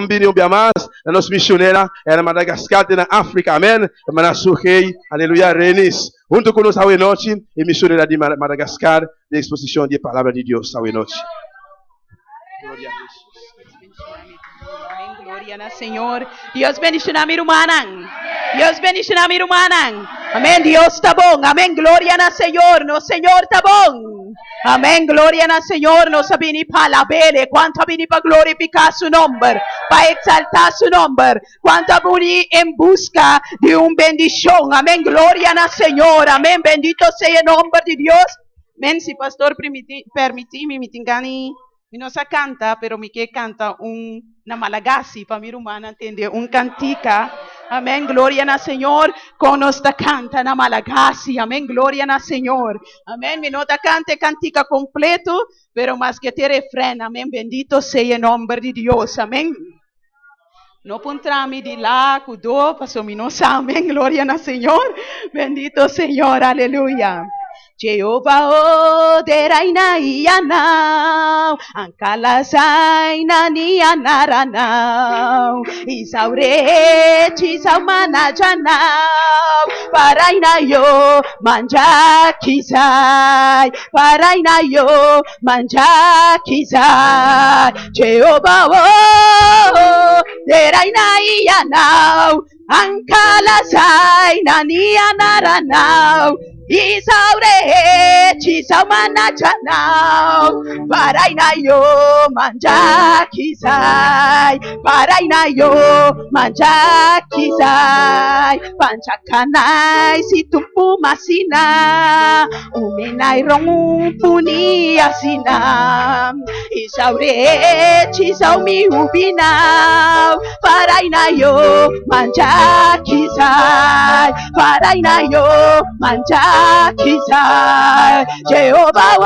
Bini un bia mas na nos misionera na Madagascar te na Africa. Amen. Hermana Sugey, aleluya, Renis. Hunto cu nos awe nochi, e misionera di Madagascar den exposicion di e Palabra di Dios awe nochi. Gloria a Jesus. Amén. Gloria na Señor. Dios bendiciona mi rumannan. Dios bendiciona mi rumannan. Amén. Dios ta bon. Amén. Gloria na Señor. Nos Señor ta bon. Amén. Gloria na Señor. Nos a bini pa alab'El. Cuanto a bini pa glorifica su nomber, pa exalta su nomber. Cuanto a bini en busca di un bendicion. Amén. Gloria na Señor. Amén. Bendito sea e nomber di Dios. Amén. Si pastor permiti mi, mi tin gana Mi no sa kanta, pero mi ke kanta un na Malagasi pa mi rumannan tende un kantika. Amén. Gloria na Señor. Kon nos ta kanta na Malagasi. Amén. Gloria na Señor. Amén. Mi no ta kanta e kantika kompleto, pero maske te refren. Amén. Bendito sea e nomber di Dios. Amén. No puntra mi di la ku do, paso mi no sa. Amén. Gloria na Señor. Bendito Señor. Aleluya. Jehová o deraina ianao, ankalazaina ny anaranao, izaho rehetra izao manaja anao, paraina eo mandrakizay, paraina eo mandrakizay. Jehovah ô, deraina Ianao, ankalazaina ny anaranao, izaho rehetra izao manaja anao, paraina eo mandrakizay, paraina eo mandrakizay, Mpanjakanay sy Tompo masina, omenay rompo ny hasina. Izao rehetra izao mihobiana, faraina eo mandrakizay, faraina eo mandrakizay. Jehovah ô,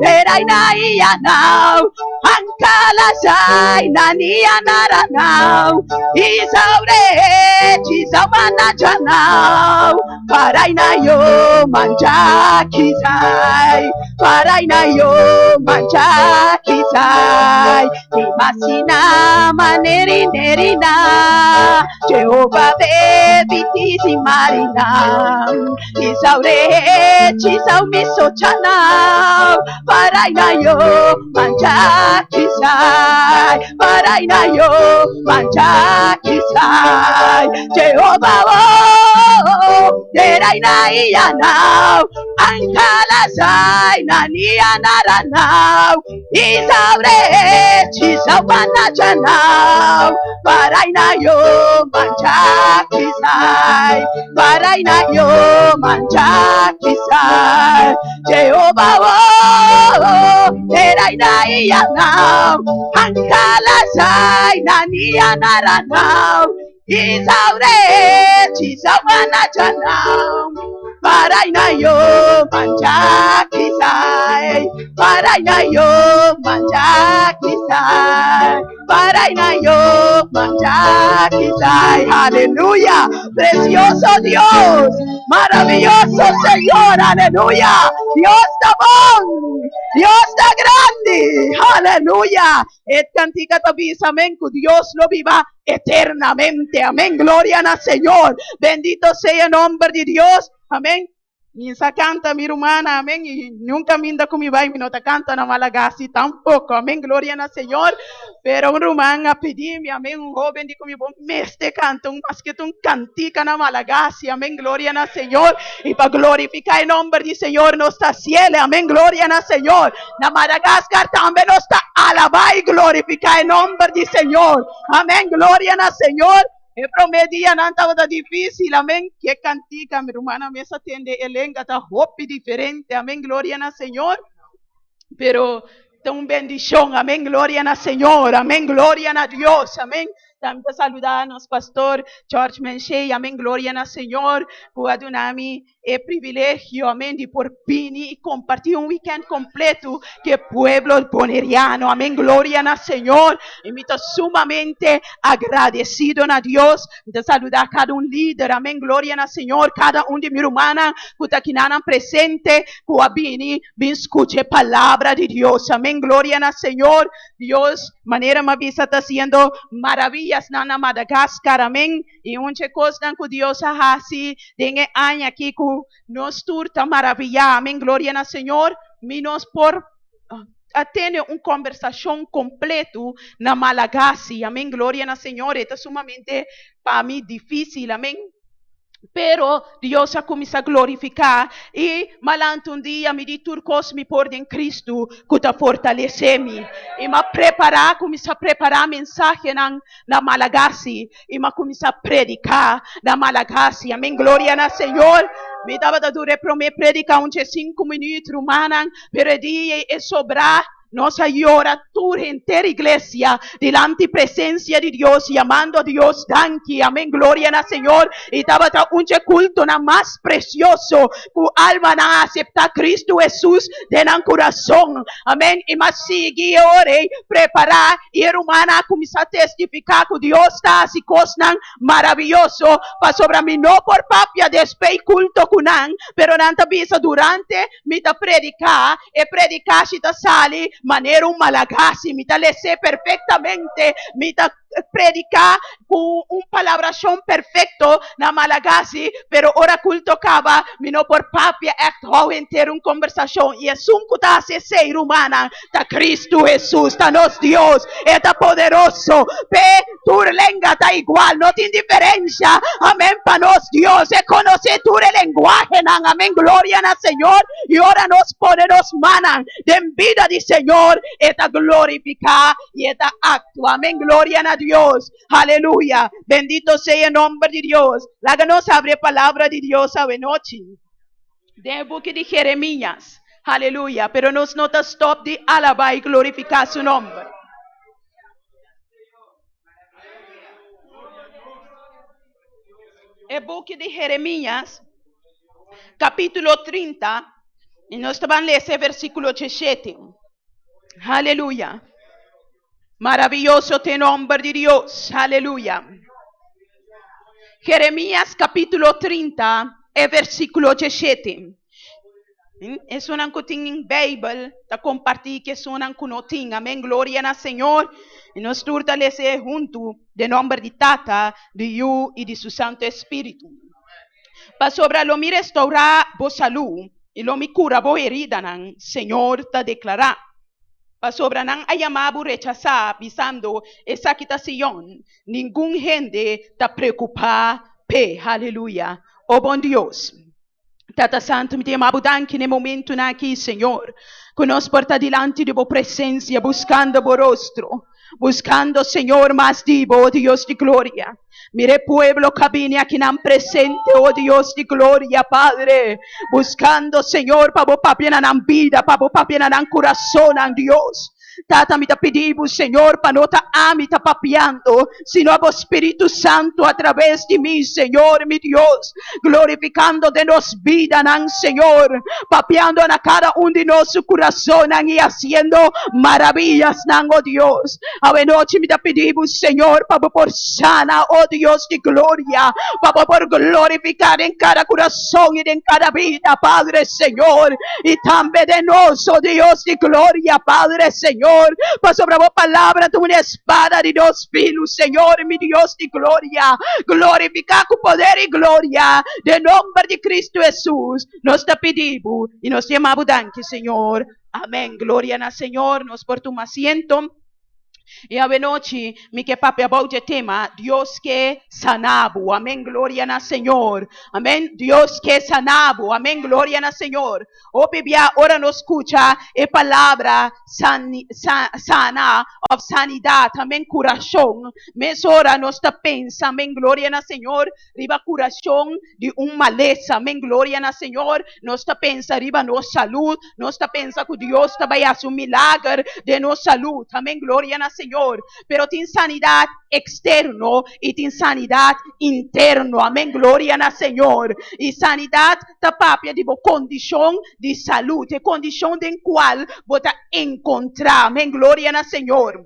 deraina Ianao, ankalazaina ny anaranao. Izao rehetra izao manaja anao, faraina eo mandrakizay, faraina eo mandrakizay. Ny masina manerinerina, Jehovah be fitia sy marina. Izao rehetra izao misaotra anao, faraina eo mandrakizay, faraina eo mandrakizay. Jehovah ô, deraina Ianao, ankalazaina ny anaranao. Izao rehetra izao manaja anao, faraina eo mandrakizay, faraina eo mandrakizay. Jehovah ô, deraina Ianao, ankalazaina ny anaranao. Izao rehetra izao manaja anao, faraina eo mandrakizay, faraina eo mandrakizay, faraina eo mandrakizay. Aleluya, precioso Dios, maravilloso Señor, aleluya. Dios ta bon, Dios ta grandi, aleluya. E cantica ta bisa, amén, cu Dios lo biba eternamente. Amén. Gloria na Señor. Bendito sea el nombre de Dios. Amén. Mi sa canta mi rumana, amén. Y nunca minda cu mi bai, mi no ta canta na Malagasi tampoco. Amén. Gloria na Señor. Pero un ruman a pidi mi, amén, un joven di cu mi bo mester canta un maske un cantica na Malagasi. Amén. Gloria na Señor. Y pa glorificar el nombre di Señor nos ta ciele. Amén. Gloria na Señor. Na Madagascar tambe nos ta alabá i glorifiká e nomber di Señor. Amén. Gloria na Señor. E promé dianan tabata difísil. Amén. Ke kantika, mi rumannan mes a tende e lenga ta hopi diferente. Amén. Gloria na Señor. Pero ta un bendishon. Amén. Gloria na Señor. Amén. Gloria na Dios. Amén. Tambe ta saludá nos pastor George Menshey, amén, gloria na Señor, ku a duna mi e privilegio, amén, di por bini i kompartí un weekend kompleto ku e pueblo boneriano, amén, gloria na Señor. I mi ta sumamente agradesido na Dios. Mi ta saludá kada un lider, amén, gloria na Señor, kada un di mi rumannan ku ta kinanan presente, ku a bini bin skucha e palabra di Dios, amén, gloria na Señor. Dios, manera mi a bisa, ta hasiendo maraviyasnan na Madagascar, amén. I un dje kosnan ku Dios a hasi den e aña aki ku nos tur ta maraviyá, amén, gloria na Señor, mi nos por a tene un kombersashon kompletu na Malagasi, amén, gloria na Señor. E ta sumamente pa mi difísil, amén. Pero Dios a kuminsá glorifiká i malanta un dia mi di tur kos mi por den Kristu ku ta fortalesé mi. I m'a prepará, kuminsá prepará mensahenan na Malagasi i m'a kuminsá prediká na Malagasi. Amén, gloria na Señor. Mi tabata dura e promé prediká un dje sinku minüt, rumannan, pero e dia ei e sobrá. Nos a yora tur henter iglesia dilanti presencia di Dios yamando Dios danki. Amen gloria na Señor. Y tabata un dje cultonan mas precioso cu almanan a acepta Cristo Jesus den nan curason. Amen. Y mas sigui e ora ey prepara y e rumannan a cuminsa testifica cu Dios ta haci cosnan maraviyoso pasobra mi no por papia despey culto cu nan pero nan ta bisa durante mi ta predica E predikashi ta sali manera un malagasi. Mi ta les'é perfektamente. Mi ta prediká ku un palabrashon perfekto na malagasi, pero ora kulto kaba, mi no por papia ègt hou henter un kombersashon. I esun ku ta hasi esei, rumannan, ta Kristu Hesus, ta nos Dios. E ta poderoso. P'e, tur lenga ta igual, no tin diferensha. Amèn. Pa nos Dios, e konosé tur e lenguahenan. Amèn. Gloria na Señor. I ora nos pone nos mannan den bida di Señor, E ta glorifiká i E ta aktua. Amén. Gloria na Dios. Aleluya. Bendito sea e nomber di Dios. Laga nos abri e palabra di Dios awenochi den e buki di Jeremías. Aleluya. Pero nos no ta stòp di alabá i glorifiká su nomber. E buki di Jeremías, capítulo 30, y nos ta ban lesa e versículo 17. Aleluya. Maravilloso te nomber di Dios. Aleluya. Jeremías capítulo 30, e versículo 17. Esunnan ku tin Beibel ta kompartí ku esunnan ku no tin. Amén. Gloria na Señor. I nos tur ta les'é huntu den nòmber di Tata, di Yu i di su Santu Espíritu. Pasobra lo mi restourá bo salú i lo mi kura bo heridanan, Señor ta deklará. Pasobra nan a yama bo rechasá, bisando, Esaki ta Sion, ningun hende ta preokupá p'e. Haleluya! O bon Dios! Tata Santu, mi ta yama bo danki na e momentunan aki, Señor, ku nos por ta dilanti di bo presensia buskando bo rostro, buskando, Señor, mas di bo, o Dios di gloria. Mira e pueblo ku a bini akinan presente, o Dios di gloria, Padre, buskando, Señor, pa bo papia na nan bida, pa bo papia na nan kurasonnan, Dios. Tata, mi ta pidi bo, Señor, pa no ta ami ta papiando, sino abo Spiritu Santu a traves di mi, Señor, mi Dios, glorificando den nos bidanan, Señor, papiando na cada un di nos su curasonnan y haciendo maravillasnan, oh Dios. Awenochi mi ta pidi bo, Señor, pa bo por sana, oh Dios di gloria, pa bo por glorifica den cada curason y den cada bida, Padre, Señor. I tambe den nos, o Dios di gloria, Padre, Señor, pasobra bo palabra ta un espada di dos filu, Señor, mi Dios di gloria, glorifiká ku poder i gloria, den nomber di Cristo Hesus, nos ta pidi bo i nos yama bo danki, Señor. Amén. Gloria na Señor. Nos por tuma asiento. I awenochi mi ke papia abou dje tema, Dios ke sana bo. Amen, gloria na Señor. Amen, Dios ke sana bo. Amen, gloria na Señor. Hopi bia ora nos skucha e palabra sani, sa, sana of sanidat, amen, kurashon, mesora nos ta pensa, amen, gloria na Señor, riba kurashon di un malesa. Amen, gloria na Señor. Nos ta pensa riba nos salud. Nos ta pensa ku Dios ta bai hasi un milager den nos salud. Amen, gloria na. Señor. Pero tin sanidat eksterno i tin sanidat interno. Amèn, gloria na Señor. I sanidat ta papia di bo kondishon di salú, e kondishon den kual bo ta enkontrá. Amèn, gloria na Señor.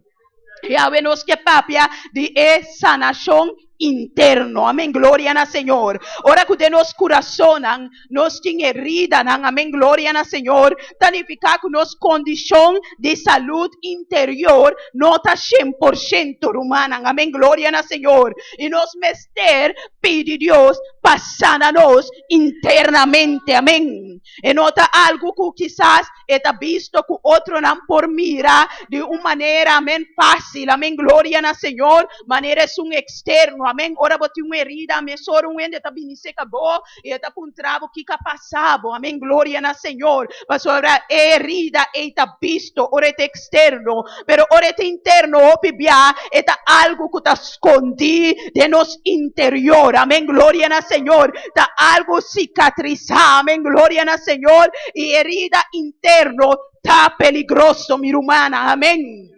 I awe nos ke papia di e sanashon interno. Amèn, gloria na Señor. Ora ku den nos kurasonnan nos tin heridanan, amèn, gloria na Señor, ta nifiká ku nos kondishon di salú interior no ta 100%, rumannan. Amèn, gloria na Señor. I nos mester pidi Dios pa sana nos internamente. Amèn. E no ta algu ku kisas e ta bisto ku otronan por mira di un manera, amèn, fásil. Amèn, gloria na Señor. Manera esun eksterno. Amèn. Ora bo tin un herida, mesora un hende ta bini serka bo i e ta puntra bo kiko a pasa bo. Amèn, gloria na Señor. Pasobra e herida ei ta bisto, ora e ta eksterno. Pero ora e ta interno, hopi bia, e ta algu ku ta skondí den nos interior. Amèn, gloria na Señor. Ta algu sikatrisá. Amèn, gloria na Señor. I herida interno ta peligroso, mi ruman. Amèn.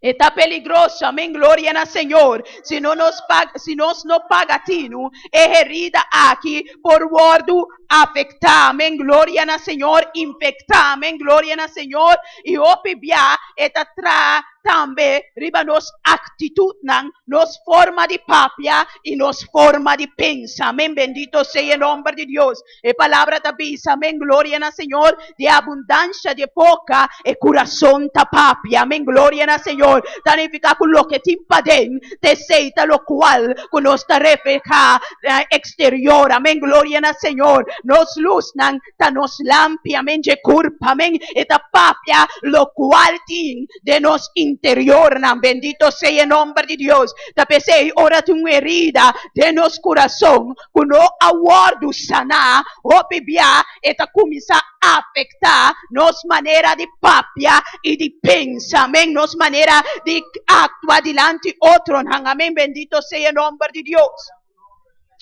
E ta peligroso, amèn, gloria na Señor. Si nos no paga tinu, e herida aki por wòrdu afektá, amèn, gloria na Señor, infektá, amèn, gloria na Señor. I hopi bia e ta traha tambe riba nos aktitutnan, nos forma di papia i nos forma di pensa. Amèn, bendito sea e nòmber di Dios. E palabra ta bisa, amèn, gloria na Señor, di abundansia di boka, e kurason ta papia. Amèn, gloria na Señor. Ta nifiká ku loke tin paden, ta esei ta lokual ku nos ta reflehá eksterior. Amèn, gloria na Señor. Nos lusnan ta nos lampi, amèn, dje kurpa, amèn, e ta papia lokual tin den nos interiornan. Bendito sea e nòmber di Dios. Ta p'esei ora tin un herida den nos kurason ku no a wòrdu saná, hopi bia e ta kuminsá afektá nos manera di papia i di pensa, amèn, nos manera di aktua dilanti otronan, amèn. Bendito sea e nòmber di Dios.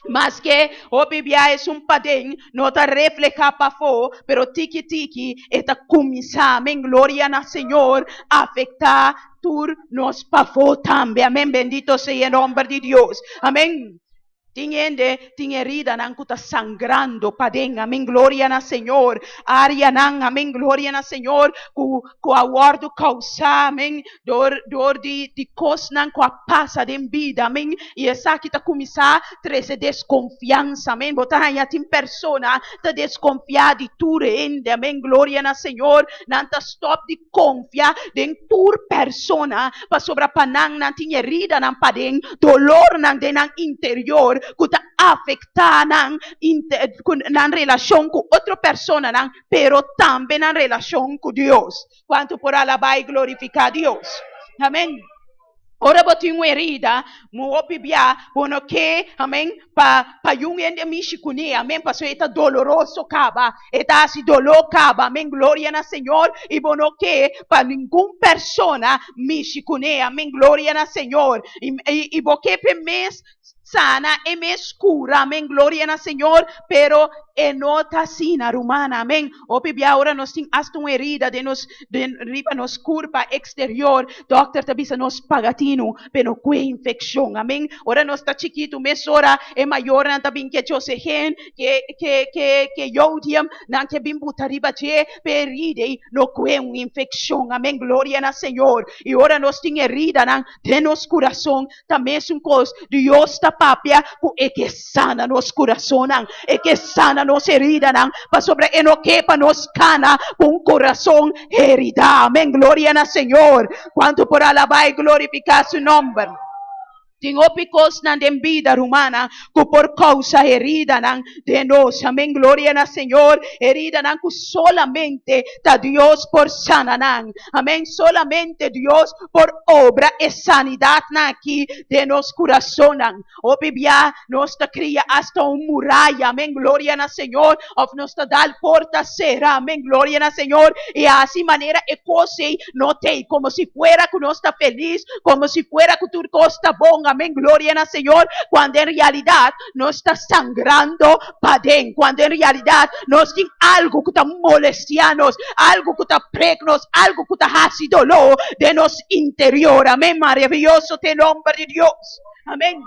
Maske hopi bia esun paden no ta reflehá pafó, pero tiki tiki e ta kuminsá, amèn, gloria na Señor, afektá tur nos pafó tambe, amèn. Bendito sea e nòmber di Dios. Amèn. Tin hende tin heridanan ku ta sangrando paden, amèn, gloria na Señor. Áreanan, amèn, gloria na Señor, ku a wòrdu kousá, amèn, dor di kosnan ku a pasa den bida, amèn. I esaki ta kuminsá trese deskonfiansa, amèn. Bo ta haña tin persona ta deskonfiá di tur hende, amèn, gloria na Señor. Nan ta stòp di konfia den tur persona pasobra pa nan nan tin heridanan paden, dolornan den nan interior ku ta afektá nan nan relashon ku otro personanan, pero tambe nan relashon ku Dios. Kuantu por alabá i glorifiká Dios? Amèn. Ora bo tin un herida, mu hopi bia bo no ke, amèn, pa pa yun hende mishi kuné, amèn, pasobra e ta doloroso kaba, e ta hasi doló kaba, amèn, gloria na Señor, i bo no ke pa ningun persona mishi kuné, amèn, gloria na Señor, i i bo ke p'e mes sana, e mes kura, amèn, gloria na Señor, pero e no ta asina, rumannan, amèn. Hopi bia ora nos tin asta un herida den nos, den riba nos kurpa eksterior, dòkter ta bisa nos paga tinu p'e no kue infekshon, amèn. Ora nos ta chikitu, mesora e mayornan ta bin ke chosehen, ke, ke, ke, ke yodium, nan ke bin buta riba dje p'e herida ei no kue un infekshon, amèn, gloria na Señor. I ora nos tin heridanan den nos kurason, Ta mesun kos, Dios ta papia ku e ke sana nos kurasonnan, e ke sana nos heridanan, pasobra e no ke pa nos kana ku un kurason heridá. Amén. Gloria na Señor. Kuantu por alabá i glorifiká su nòmber. Tin hopi kosnan den bida, rumannan, ku por kousa heridanan den nos. Amén. Gloria na Señor. Heridanan ku solamente ta Dios por sana nan. Amén. Solamente Dios por obra e sanidatnan aki den nos kurasonnan. Hopi bia nos ta kria asta un muraya, amén, gloria na Señor, òf nos ta dal porta sera, amén, gloria na Señor, i hasi manera e kos ei no t'ei, komo si fuera ku nos ta felis, komo si fuera ku tur kos ta bon. bon, amèn, gloria na Señor, kuando en realidat nos ta sangrando paden, kuando en realidat nos tin algu ku ta molestiá nos, algu ku ta prek nos, algu ku ta hasi doló den nos interior, amèn. Maravioso ta e nòmber di Dios, amèn.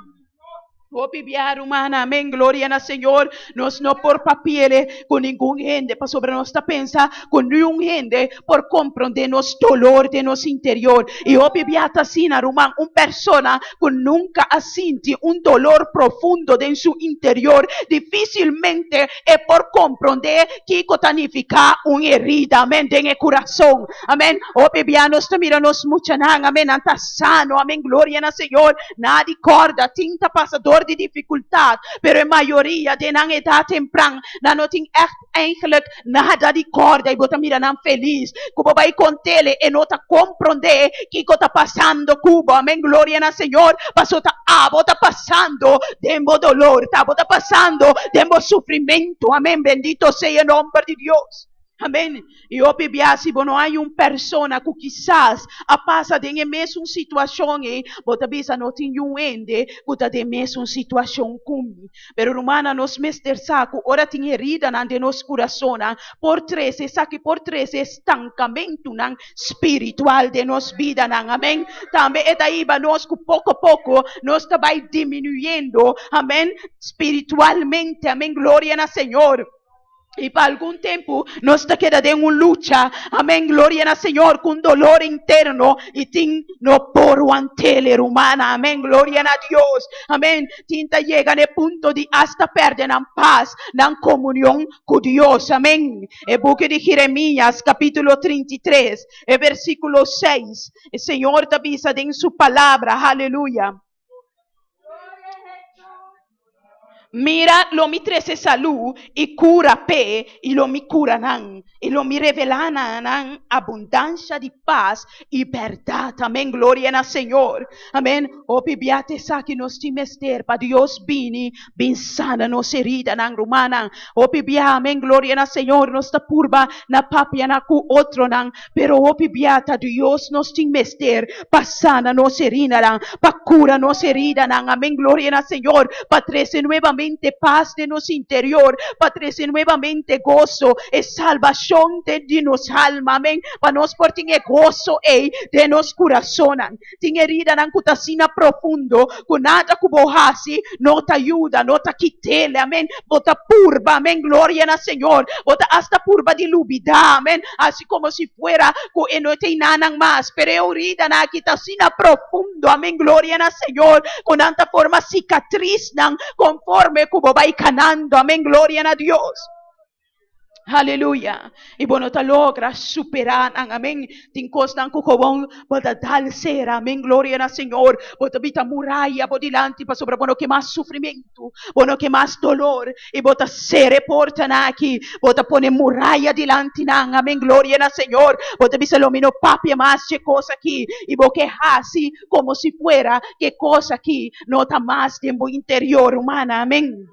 Hopi bia, ruman, amèn, gloria na Señor. Nos no por papi'e ku ningun hende, pasobra nos ta pensa ku niun hende por komprondé nos dolor den nos interior. I hopi bia ta asina, ruman, un persona ku nunka a sinti un dolor profundo den su interior, difísilmente e por komprondé kiko ta nifiká un herida, amèn, den e kurason. Amèn. Hopi bia nos ta mira nos muchanan, amèn, nan ta sano, amèn, gloria na Señor. Nan di kòrda tin ta pasa dor di difikultat, pero e mayoria den nan edat tempran nan no tin ègt eigenlijk nada di kòrda i bo ta mira nan felis. Ku bo bai kont'el e no ta komprondé kiko ta pasando ku bo. Amèn, gloria na Señor, paso ta abo ta pasando den bo dolor, ta abo ta pasando den bo sufrimentu. Amèn, bendito sea e nòmber di Dios. Amèn. I hopi bia si bo no hay un persona ku kisas a pasa den e mesun situashon ei, bo ta bisa no tin niun hende ku ta den mesun situashon ku mi. Pero rumannan, nos mester sa ku ora tin heridanan den nos kurasonnan por trese esaki por trese estankamentunan spiritual den nos bidanan. Amèn. Tambe e ta hiba nos ku poko poko nos ta bai diminuyendo, amèn, spiritualmente. Amèn. Gloria na Señor. I pa algun tempu nos ta keda den un lucha, amén, gloria na Señor, ku un dolor interno i tin no por want'el, rumana, amén, gloria na Dios, amén, tin ta yega na e punto di asta pèrdè nan pas, nan komunion ku Dios, amén. E buki di Jeremias, kapítulo 33, e versíkulo 6, e Señor ta bisa den su palabra, aleluya. Mira, lo mi trese salú i kura p'e, i lo mi kura nan, i lo mi revelá na nan abundansha di pas i bèrdat. Amèn. Gloria na Señor. Amèn. Hopi bia ta esaki nos tin mester pa Dios bini bin sana nos heridanan, rumannan. Hopi bia, amèn, gloria na Señor, nos ta purba na papia na ku otronan, Pero hopi bia ta Dios nos tin mester pa sana nos herinanan, pa cura nos heridanan. Amen, gloria na Señor, pa trece nuevamente paz den nos interior, pa trece nuevamente gozo, e salbacion den di nos alma. Amen, pa nos por tin e gozo ey den nos curazonnan. Tin heridanan cu ta asina profundo cu nada cu bo haci no ta yuda, no ta kit'el. Amen. Bo ta purba, amen, gloria na Señor. Bo ta hasta purba di lubida, amen, haci como si fuera cu e no ta einanan mas. Pero e heridanan aki ta asina profundo, amen, gloria na Señor, cu nan ta forma cicatrisnan conforme cu bo bay canando, amen, gloria na Dios. Aleluya. I bo no ta logra superá nan. Amén. Tin kosnan ku gewoon bo ta dal sera. Amén. Gloria na Señor. Bo ta bita muraya bo dilanti pasobra bo no ke mas sufrimentu. Bo no ke mas dolor. I bo ta sera e portanan aki. Bo ta pone muraya dilanti nan. Amén. Gloria na Señor. Bo ta bisa lo mi no papia mas dje kos aki. I bo ke hasi komo si fuera ke kos aki no ta mas den bo interior, rumana. Amén.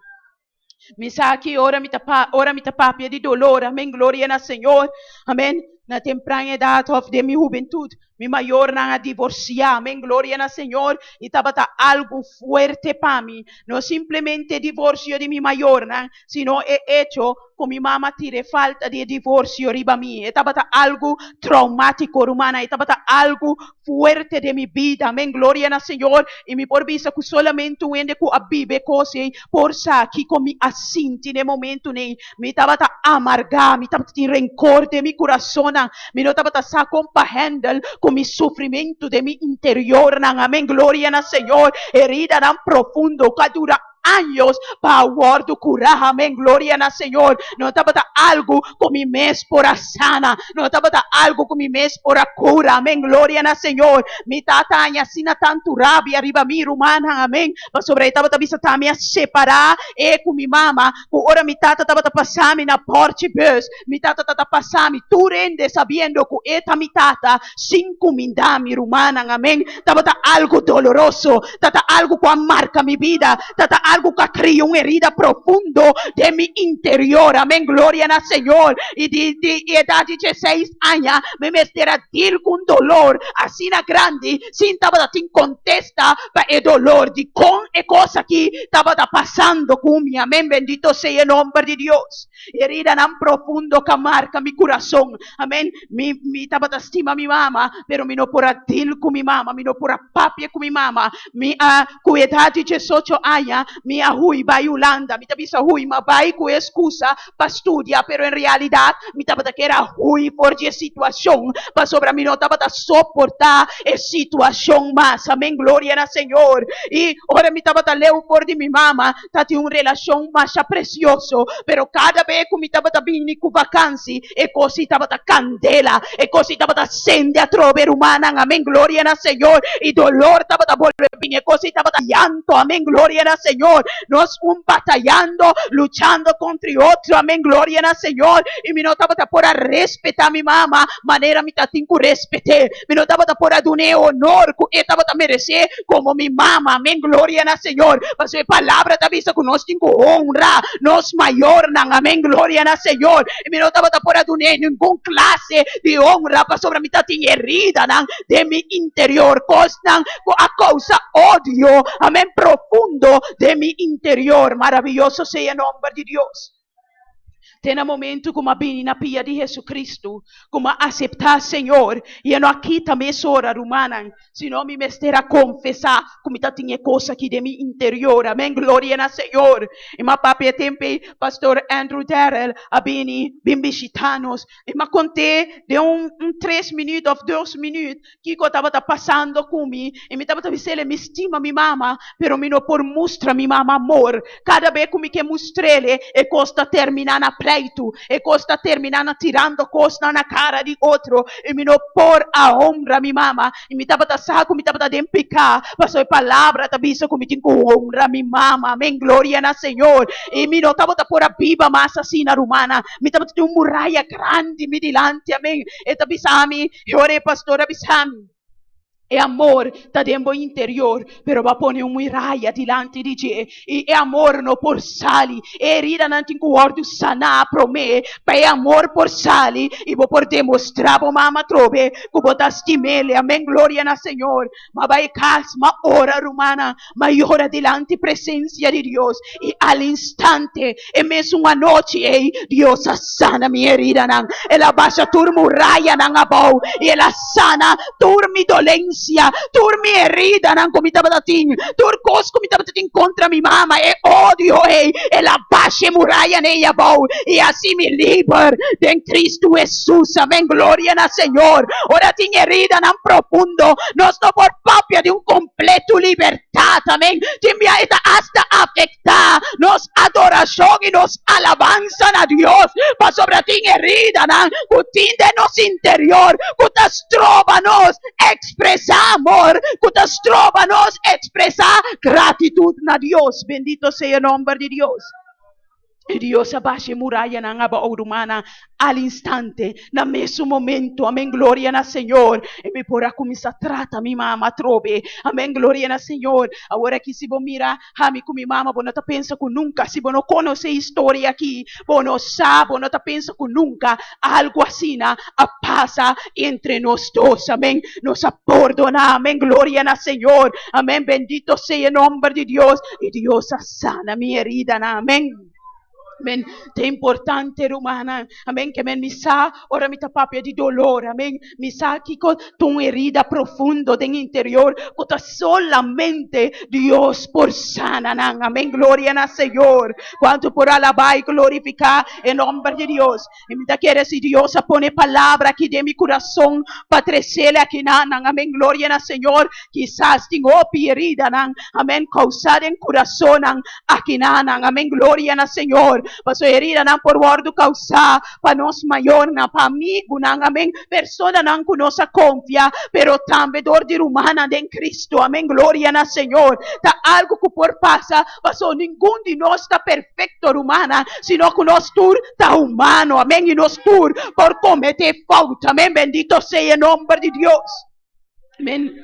Mi sa ki ora mi ta pa, ora mi ta papia di dolor, amén, gloria na Señor, amén. Na tempran edad of den mi hubentud, mi mayornan a divorciá, amén, gloria na Señor, y tabata algo fuerte pa mi. No simplemente divorcio di mi mayornan, sino e hecho cu mi mama tira e falta di e divorcio riba mi. E tabata algo traumatico, rumannan, e tabata algo fuerte den mi bida, amén, gloria na Señor, y mi por bisa cu solamente un hende cu a biba e cos ey por sa kico mi a sinti na e momentonan ey. Mi tabata amargá, mi tabata tin rencor den mi curazonnan, mi no tabata sa con pa handle cu mi sufrimento den mi interiornan, amén, gloria na Señor, heridanan profundo cu a dura años pa a wòrdu kurá. Amén. Gloria na Señor. No tabata algu ku mi mes por a sana. No tabata algu ku mi mes por a kura. Amén. Gloria na Señor. Mi tata haña asina tantu rabia riba mi, rumannan. Amén. Pasobra e tabata bisa ta mi a separá e ku mi mama, ku ora mi tata tabata pasa mi na pòrchi bùs, mi tata tabata pasa mi tur hende sabiendo ku e ta mi tata, sin kumindá mi, rumannan. Amén. Tabata algu doloroso. Tata algu ku a marka mi bida. Tata algu. Algu ku a kria un herida profundo den mi interior. Amèn, gloria na Señor. I di di edat di dieseis aña mi mester a deal ku un dolor asina grandi sin tabata tin kontesta pa e dolor. Dikon e kos aki tabata pasando ku mi? Amèn, bendito sea e nomber di Dios. Heridanan profundo ka marka mi kurason. Amèn. Mi mi tabata stima mi mama, pero mi no por a deal ku mi mama, mi no por a papia ku mi mama. Mi a ku edat di diesocho aña mi a hui bai Hulanda. Mi ta bisa hui, m'a bai ku e eskusa pa studia, pero en realidat mi tabata kier a hui for di e situashon, pasobra mi no tabata soportá e situashon mas. Amèn. Gloria na Señor. I ora mi tabata leu for di mi mama, ta tin un relashon masha presioso, pero kada be ku mi tabata bini ku vakansi, e kos ei tabata kandela, e kos ei tabata sende atrobe, rumannan, amen, gloria na Señor, i dolor tabata bolbe bini, e kos ei tabata llanto, amen, gloria na Señor, nos un batayando, luchando kontra e otro, amen, gloria na Señor, i mi no tabata por a respetá mi mama manera mi ta tin ku respet'é, mi no tabata por a dun'é e honor ku e tabata meresé, Komo mi mama, amen, gloria na Señor, pasobra e palabra ta bisa ku nos tin ku honra nos mayornan, amen, gloria na Señor, i mi no tabata por a dun'é ningun klase di honra pasobra mi ta tin heridanan den mi interior, kosnan ku a kousa odio, amen, profundo den mi interior. Maraviyoso sea e nomber di Dios. Te na momento ku m'a bini na pia di Jesucristo, ku m'a aseptá Señor, i e no a kita mesora, rumannan, sino mi mester a konfesá ku mi ta tin e kos aki den mi interior. Amèn, gloria na Señor. I m'a papia e tempu ei, Pastor Andrew Darrell a bini bin bishitá nos, i m'a kont'é den un un tres minüt òf dos minüt kiko tabata pasando ku mi, i mi tabata bis'el, Mi stima mi mama, pero mi no por mustra mi mama amor. Kada be ku mi ke mustr'el, e kos ta terminá na pleitu, e kos ta terminá na tirando kosnan na kara di otro, i mi no por a honra mi mama. I mi tabata sa ku mi tabata den piká, pasobra e Palabra ta bisa ku mi tin ku honra mi mama. Amen, gloria na Señor. I mi no tabata por a biba mas asina, rumannan. Mi tabata tin un muraya grandi mi dilanti. Amen. E ta bisa mi. E ora e pastor a bisa mi, E amor ta den bo interior, pero bo a pone un muraya dilanti di dje, i e amor no por sali. E heridanan tin ku wòrdu saná promé pa e amor por sali i bo por demostrá bo mama atrobe ku bo ta stim'el. Amén, gloria na Señor. M'a bai kas, m'a ora, rumannan, m'a yora dilanti presensia di Dios, i al instante, e mesun anochi ei, Dios a sana mi heridanan. El a basha tur murayanan abou, i el a sana tur mi dolensia, tur mi heridanan ku mi tabata tin, tur kos ku mi tabata tin kontra mi mama, e odio ei, el a basha e murayanan ei abou, i hasi mi liber den Kristu Hesus. Amen. Gloria na Señor. Ora tin heridanan profundo, nos no por papia di un kompleto libertat. Amen. Tin bia e ta asta afektá nos adorashon i nos alabansa na Dios, pasobra tin heridanan ku tin den nos interior ku ta stroba nos ekspresá amor, ku ta stroba nos ekspresá gratitut na Dios. Bendito sea e nòmber di Dios. I Dios a basha e murayanan abou, rumannan, al instante, na mesun momento. Amen, gloria na Señor. I mi por a kuminsá trata mi mama atrobe. Amen, gloria na Señor. Awor aki si bo mira ami ku mi mama, bo no ta pensa ku nunka, si bo no konosé e historia aki, bo no sa, bo no ta pensa ku nunka algu asina a pasa entre nos dos. Amen. Nos a pordoná. Amen, gloria na Señor. Amen, bendito sea e nomber di Dios. I Dios a sana mi heridanan. Amen. Amen. Ta importante, rumannan. Amen. Ke men mi sa ora mi ta papia di dolor. Amen. Mi sa kiko ta un herida profundo den interior ku ta solamente Dios por sana nan. Amen. Gloria na Señor. Kuantu por alabá i glorifiká e nomber di Dios. I mi ta kere si Dios a pone palabra aki den mi kurason pa tresele akinanan. Amen. Gloria na Señor. Kisas tin hopi heridanan, amen, kousá den kurasonnan akinanan. Amen. Gloria na Señor. Pasobra heridanan por wòrdu kousá pa nos mayornan, pa amigunan, amen, personanan ku nos a konfia, pero tambe dor di rumannan den Cristo. Amen. Gloria na Señor. Ta algu ku por pasa, pasobra ningun di nos ta perfekto, rumannan, sino ku nos tur ta humano, amen, i nos tur por kometé fout, amen, bendito sea e nomber di Dios, amen.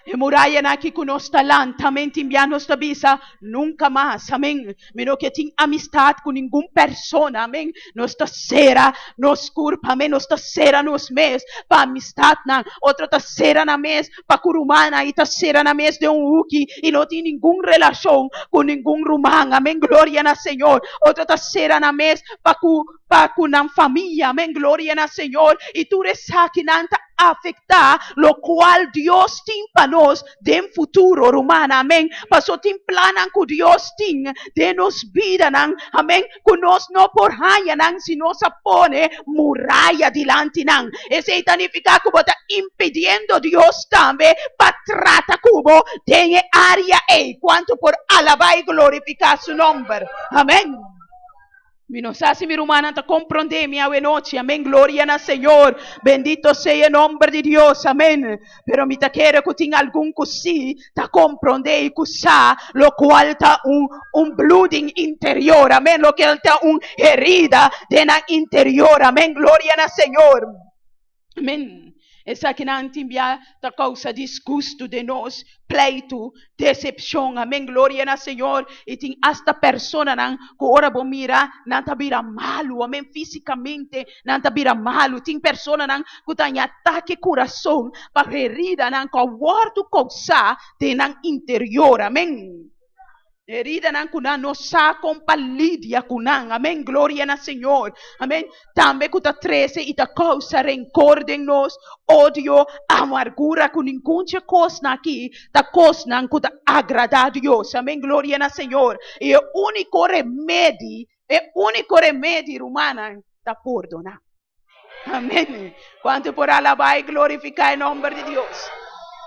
E murayanan aki ku nos ta lanta, amén, tin bia nos ta bisa, nunka mas, amén. Mi no ke tin amistat ku ningun persona, amén. Nos ta sera nos kurpa, amén, nos ta sera nos mes pa amistatnan. Otro ta sera nan mes pa ku rumannan i ta sera nan mes den un huki i no tin ningun relashon ku ningun ruman, amén, gloria na Señor. Otro ta sera nan mes pa ku pa ku nan famia, amén, gloria na Señor. I tur esakinan ta afektá lokual Dios tin pa nos den futuro, rumannan, amén. Paso tin plannan ku Dios tin den nos bidanan, amén, ku nos no por haña nan si nos a pone muraya dilanti nan. Esei ta nifiká ku bo ta impidiendo Dios tambe pa trata ku bo den e área ei. Kuantu por alabá i glorifiká su nòmber! Amén. Mi no sa si mi rumannan ta komprondé mi awe nochi. Amén. Gloria na Señor. Bendito sea e nomber di Dios. Amén. Pero mi ta kere ku tin algun ku sí ta komprondé i ku sa lokual ta un un bloeding interior. Amén. Lokual ta un herida den nan interior. Amén. Gloria na Señor. Amén. Esakinan tin bia ta kousa disgustu den nos, pleitu, desepshon. Amén. Gloria na Señor. I tin asta personanan ku ora bo mira, nan ta bira malu. Amén. Físikamente nan ta bira malu. Tin personanan ku ta haña atake kurason pa heridanan ku a wòrdu kousá den nan interior. Amén. Heridanan ku nan no sa kon pa lidia ku nan. Amén. Gloria na Señor. Amén. Tambe ku ta trese i ta kousa renkor den nos, odio, amargura, ku ningun dje kosnan aki ta kosnan ku ta agradá Dios. Amén. Gloria na Señor. I e úniko remedi, e úniko remedi, rumannan, ta pordoná. Amén. Kuantu por alabá i glorifiká e nòmber di Dios?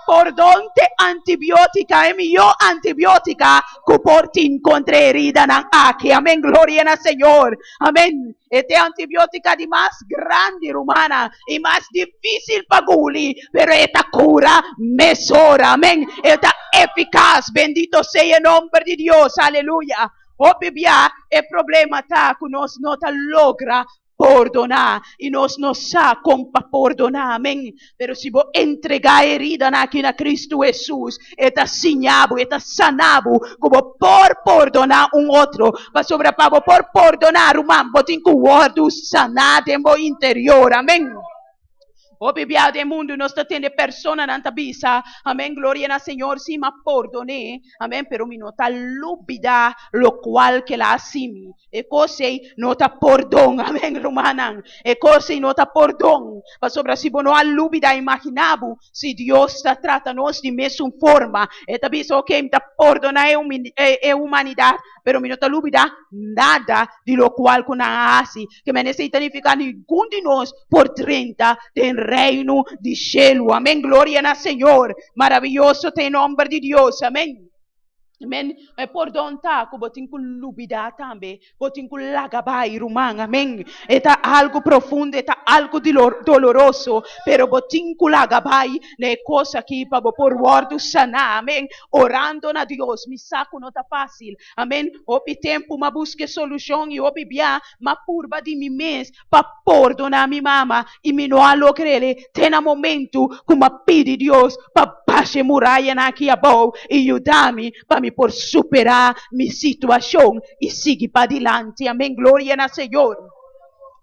Pordon t'e antibiótika, e mihó antibiótika ku por tin kontra e heridanan aki. Amén. Gloria na Señor. Amén. E t'e antibiótika di mas grandi, rumannan, i mas difísil pa guli, pero e ta kura mesora. Amén. E ta efikas. Bendito sea e nòmber di Dios. Aleluya. Hopi bia e problema ta ku nos no ta logra Pordoná, i nos no sa kon pa pordoná, amen. Pero si bo entregá e heridanan aki na Kristu Hesus, E ta siña bo, E ta sana bo ku bo por pordoná un otro. Pasobra pa bo por pordoná, ruman, bo tin ku wòrdu saná den bo interior, amen. Hopi bia den mundu nos ta tende personanan ta bisa, Amen, gloria na Señor, si m'a pordon'é, amen, pero mi no ta lubidá lokual ku el a hasi mi. E kos ei no ta pordon, amen, rumannan. E kos ei no ta pordon, pasobra si bo no a lubidá, imaginá bo si Dios ta trata nos di mesun forma. E ta bisa, Oke, mi ta pordoná e humanidat, pero mi no ta lubidá nada di lokual ku nan a hasi. Ke men esei ta nifiká ningun di nos por drenta den Reino di shelu. Amén. Gloria na Señor. Maraviyoso ta e nomber di Dios. Amén. Amén. E pordon ta ku bo tin ku lubidá tambe. Bo tin ku laga bai, ruman. Amén. E ta algu profundo, e ta algu doloroso, pero bo tin ku laga bai na e kos aki pa bo por wòrdu saná. Amén. Orando na Dios. Mi sa ku no ta fásil. Amén. Hopi tempu m'a buska e solushon i hopi bia m'a purba di mi mes pa pordoná mi mama i mi no a logr'é te na momentu ku m'a pidi Dios pa basha e murayanan aki abou i yuda mi pa mi por superá mi situashon i sigui padilanti. Amén. Gloria na Señor.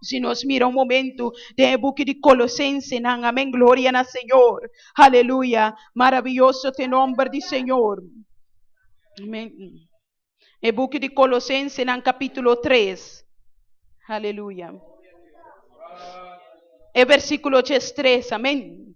Si nos mira un momentu den e buki di Kolosensenan, amén, gloria na Señor. Aleluya. Maraviyoso ta e nomber di Señor. Amén. E buki di Kolosensenan kapítulo 3. Aleluya. E versíkulo 3, amén.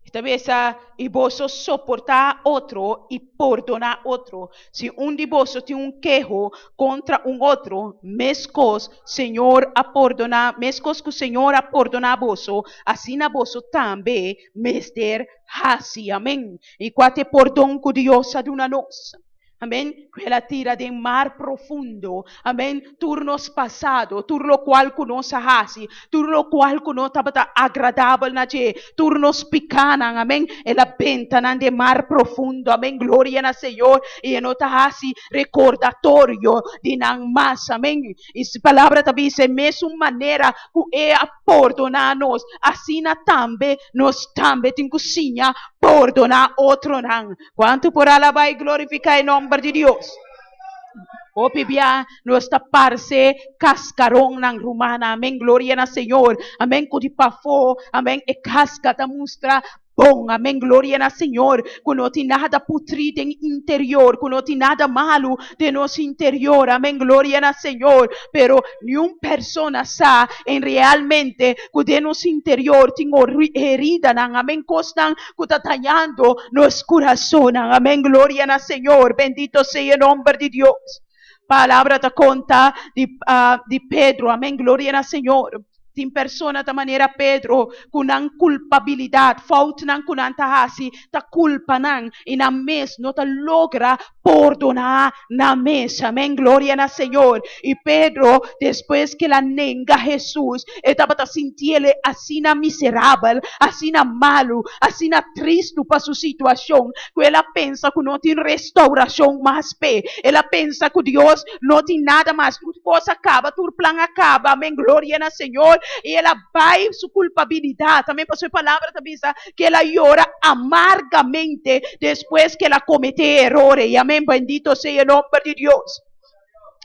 Ta bisa, i boso soportá otro i pordoná otro. Si un di boso tin un keho kontra un otro, meskos Señor a pordoná, meskos ku Señor a pordoná boso, asina boso tambe mester hasi. Amén. I kua ta e pordon ku Dios a duna nos? Amén. Ku el a tira den mar profundo. Amén. Tur nos pasado, tur lokual ku nos a hasi, tur lokual ku no tabata agradabel na dje, tur nos pikánan, amén, el a benta nan den mar profundo. Amén. Gloria na Señor. I e no ta hasi rekordatorio di nan mas. Amén. I su palabra ta bisa e mesun manera ku e a pordoná nos, asina tambe nos tambe tin ku siña. pordoná otronan. Kuantu por alabá i glorifiká e nòmber di Dios? Hopi bia nos ta parse kaskaronnan, rumannan. Amén, gloria na Señor. Amén, ku di pafó, amén, e kaska ta mustra bon. Amén, gloria na Señor. Ku no tin nada putrí den interior, ku no tin nada malu den nos interior. Amén, gloria na Señor. Pero niun persona sa en realmente ku den nos interior tin heridanan, amén, kosnan ku ta dañando nos kurasonnan. Amén, gloria na Señor. Bendito sea e nomber di Dios. Palabra ta konta di, di Pedro. Amén, gloria na Señor. Tin persona ta manera Pedro ku nan kulpabilidat, foutnan ku nan ta hasi, ta kulpa nan i nan mes no ta logra pordoná nan mes. Amén, gloria na Señor. I Pedro, despues ku el a nenga Hesus, e tabata sintiel asina miserabel, asina malu, asina tristu pa su situashon, ku el a pensa ku no tin restaurashon mas p'e. El a pensa ku Dios no tin nada mas, tur kos a kaba, tur plan a kaba. Amén, gloria na Señor. I el a bai su kulpabilidat. Amén, pasobra e palabra ta bisa ku el a yora amargamente despues ku el a kometé eror ei. Amén, bendito sea e nomber di Dios.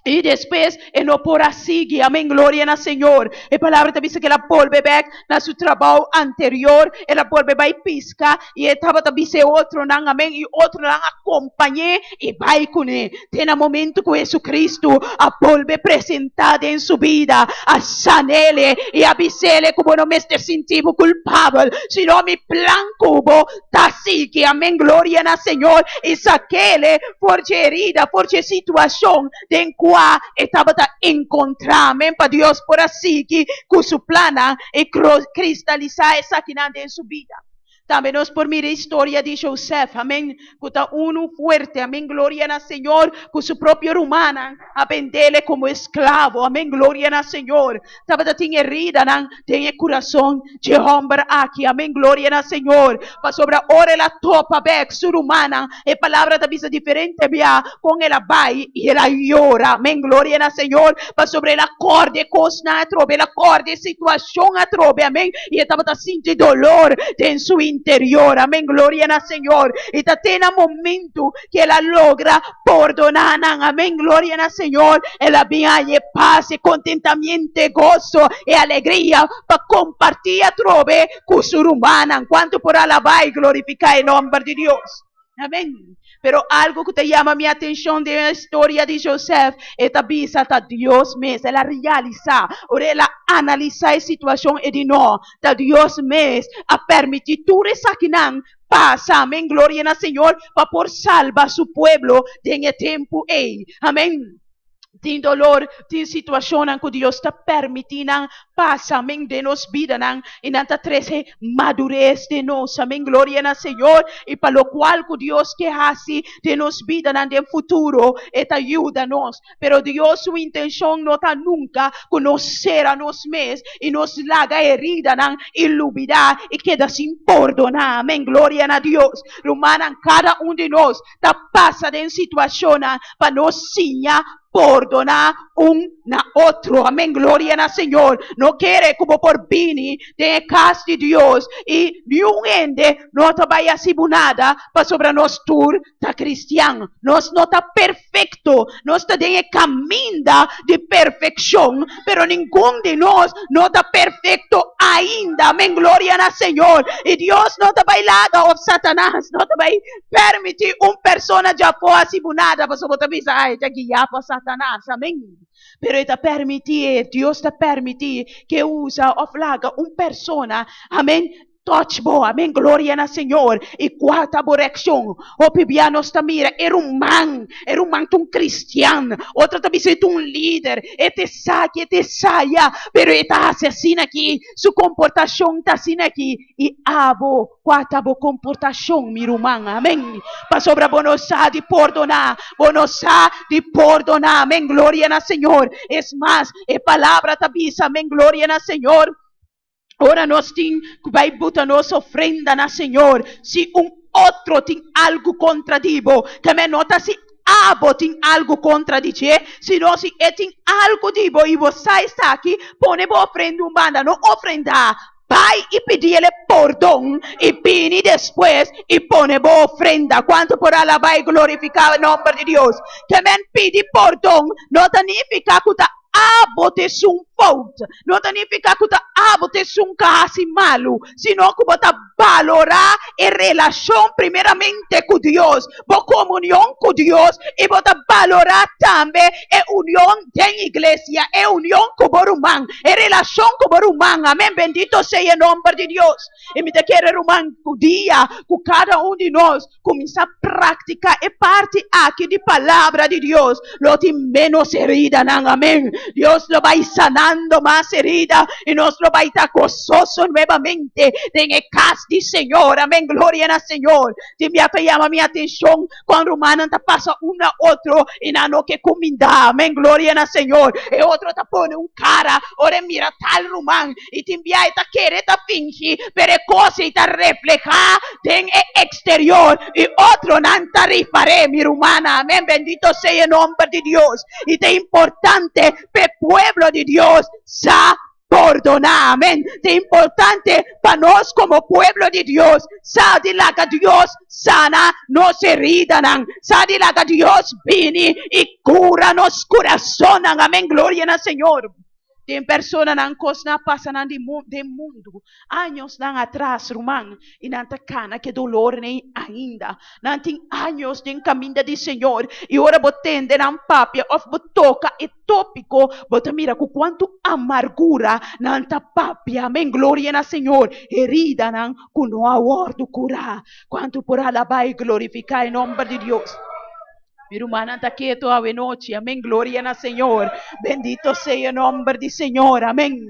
I despues e no por a sigui. Amén, gloria na Señor. E palabra ta bisa ku el a bolbe bèk na su trabou anterior, el a bolbe bai piska i e tabata bisa e otronan, amén, i otronan a kompañ'é i bai kuné. Te na momento ku Hesukristu a bolbe presentá den su bida, a san'el i a bis'el ku bo no mester sinti bo kulpabel, sino mi plan ku bo ta sigui. Amén, gloria na Señor. I sak'el for dje herida, for dje situashon den kua e tabata enkontrá. Amén, pa Dios por a sigui ku su plannan i kristalisá esakinan den su bida. Tambe nos por mira e historia di Josef, amén, ku ta unu fuerte, amén, gloria na Señor, ku su propio rumannan a bendele komo esklavo, amén, gloria na Señor. Tabata tin heridanan den e kurason dje hòmber aki, amén, gloria na Señor, pasobra ora el a topa bèk su rumannan, e palabra ta bisa diferente bia kon el a bai i el a yora, amén, gloria na Señor, pasobra el a kòrda e kosnan atrobe, el a kòrda e situashon atrobe, amén, i e tabata sinti dolor den su interior, amén, gloria na Señor, i ta te na momentu ku el a logra pordoná nan, amén, gloria na Señor, el a bin haña e pas, e kontentamiento, e goso, e alegria pa kompartí atrobe ku su rumannan. Kuantu por alabá i glorifiká e nòmber di Dios? Amén. Pero algu ku ta yama mi atenshon den e historia di Josef, e ta bisa ta Dios mes. El a realisá, ora el a analisá e situashon, e di no, ta Dios mes a permití tur esakinan pasa, amén, gloria na Señor, pa por salba su pueblo den e tempu ei. Amén. Tin dolor, tin situashonnan ku Dios ta permití nan pasa, amén, den nos bidanan, i nan ta trese madures den nos, amén, gloria na Señor, i pa lokual ku Dios ke hasi den nos bidanan den futuro, e ta yuda nos. Pero Dios su intenshon no ta nunka ku nos sera nos mes i nos laga heridanan i lubidá i keda sin pordoná. Amén. Gloria na Dios. Rumannan, kada un di nos ta pasa den situashonnan pa nos siña pordoná un na otro. Amén. Gloria na Señor. No kere ku bo por bini den e kas di Dios i niun hende no ta bai hasi bo nada pasobra nos tur ta kristian. Nos no ta perfekto, nos ta den e kaminda di perfekshon, pero ningun di nos no ta perfekto ainda. Amen, gloria na Señor. I Dios no ta bai laga òf Satanas no ta bai permití un persona djafó hasi bo nada, pasobra bo ta bisa, Ai, e ta guiá pa Satanas. Amen. Pero e ta permití, Dios ta permití ke usa òf laga un persona, amen, Touch bo, amen, gloria na Señor. I kua ta bo reakshon? Hopi bia nos ta mira e ruman, e ruman ta un kristian, otro ta bisa e ta un lider, e ta esaki, e ta esaya, pero e ta hasi asina aki, su komportashon ta asina aki. I abo, kua ta bo komportashon, mi ruman? Amen. Pasobra bo no sa di pordoná, bo no sa di pordoná, amen, gloria na Señor. Es mas, e palabra ta bisa, amen, gloria na Señor. Ora nos tin ku bai buta nos ofrenda na Señor, si un otro tin algu kontra di bo, keme no ta si abo tin algu kontra di dje, sino si e tin algu di bo i bo sa esaki, pone bo ofrenda un banda, no ofrendá. Bai i pidi el e pordon i bini despues i pone bo ofrenda. Kuantu por alabá i glorifiká e nòmber di Dios? Ke men pidi pordon no ta nifiká ku ta abo ta esun fout, no ta nifiká ku ta abo ta esun ku a hasi malu, sino ku bo ta balorá e relashon primeramente ku Dios, bo komunion ku Dios, i bo ta balorá tambe e union den iglesia, e union ku bo ruman, e relashon ku bo ruman. Amén. Bendito sea e nòmber di Dios. I mi ta kere, ruman, ku dia ku kada un di nos kuminsá praktiká e parti aki di Palabra di Dios, lo tin ménos heridanan. Amén. Dios lo bai sanando mas herida i nos lo bai ta gososo nuevamente den e kas di Señor. Amén. Gloria na Señor. Tin bia ta yama mi atenshon kon rumannan ta pasa un na otro i nan no ke kumindá. Amén. Gloria na Señor. E otro ta pone un kara ora e mira tal ruman i tin bia e ta kere ta fingi, pero e kos ei ta reflehá den e eksterior i otronan ta ripar'é, mi rumannan. Amén. Bendito sea e nomber di Dios. I ta importante pa e pueblo di Dios sa pordoná. Amén. Ta importante pa nos komo pueblo di Dios sa di laga Dios sana nos heridanan, sa di laga Dios bini i kura nos kurasonnan. Amén. Gloria na Señor. Tin personanan kosnan a pasa nan di den mundu añosnan atras, ruman, i nan ta kana ku e dolornan ei ainda. Nan tin años den kaminda di Señor, i ora bo tende nan papia òf bo toka e tópiko, bo ta mira ku kuantu amargura nan ta papia. Amén, gloria na Señor. Heridanan ku no a wòrdu kurá. Kuantu por alabá i glorifiká e nòmber di Dios! Mi rumannan ta keto awe nochi. Amén. Gloria na Señor. Bendito sea e nomber di Señor. Amén.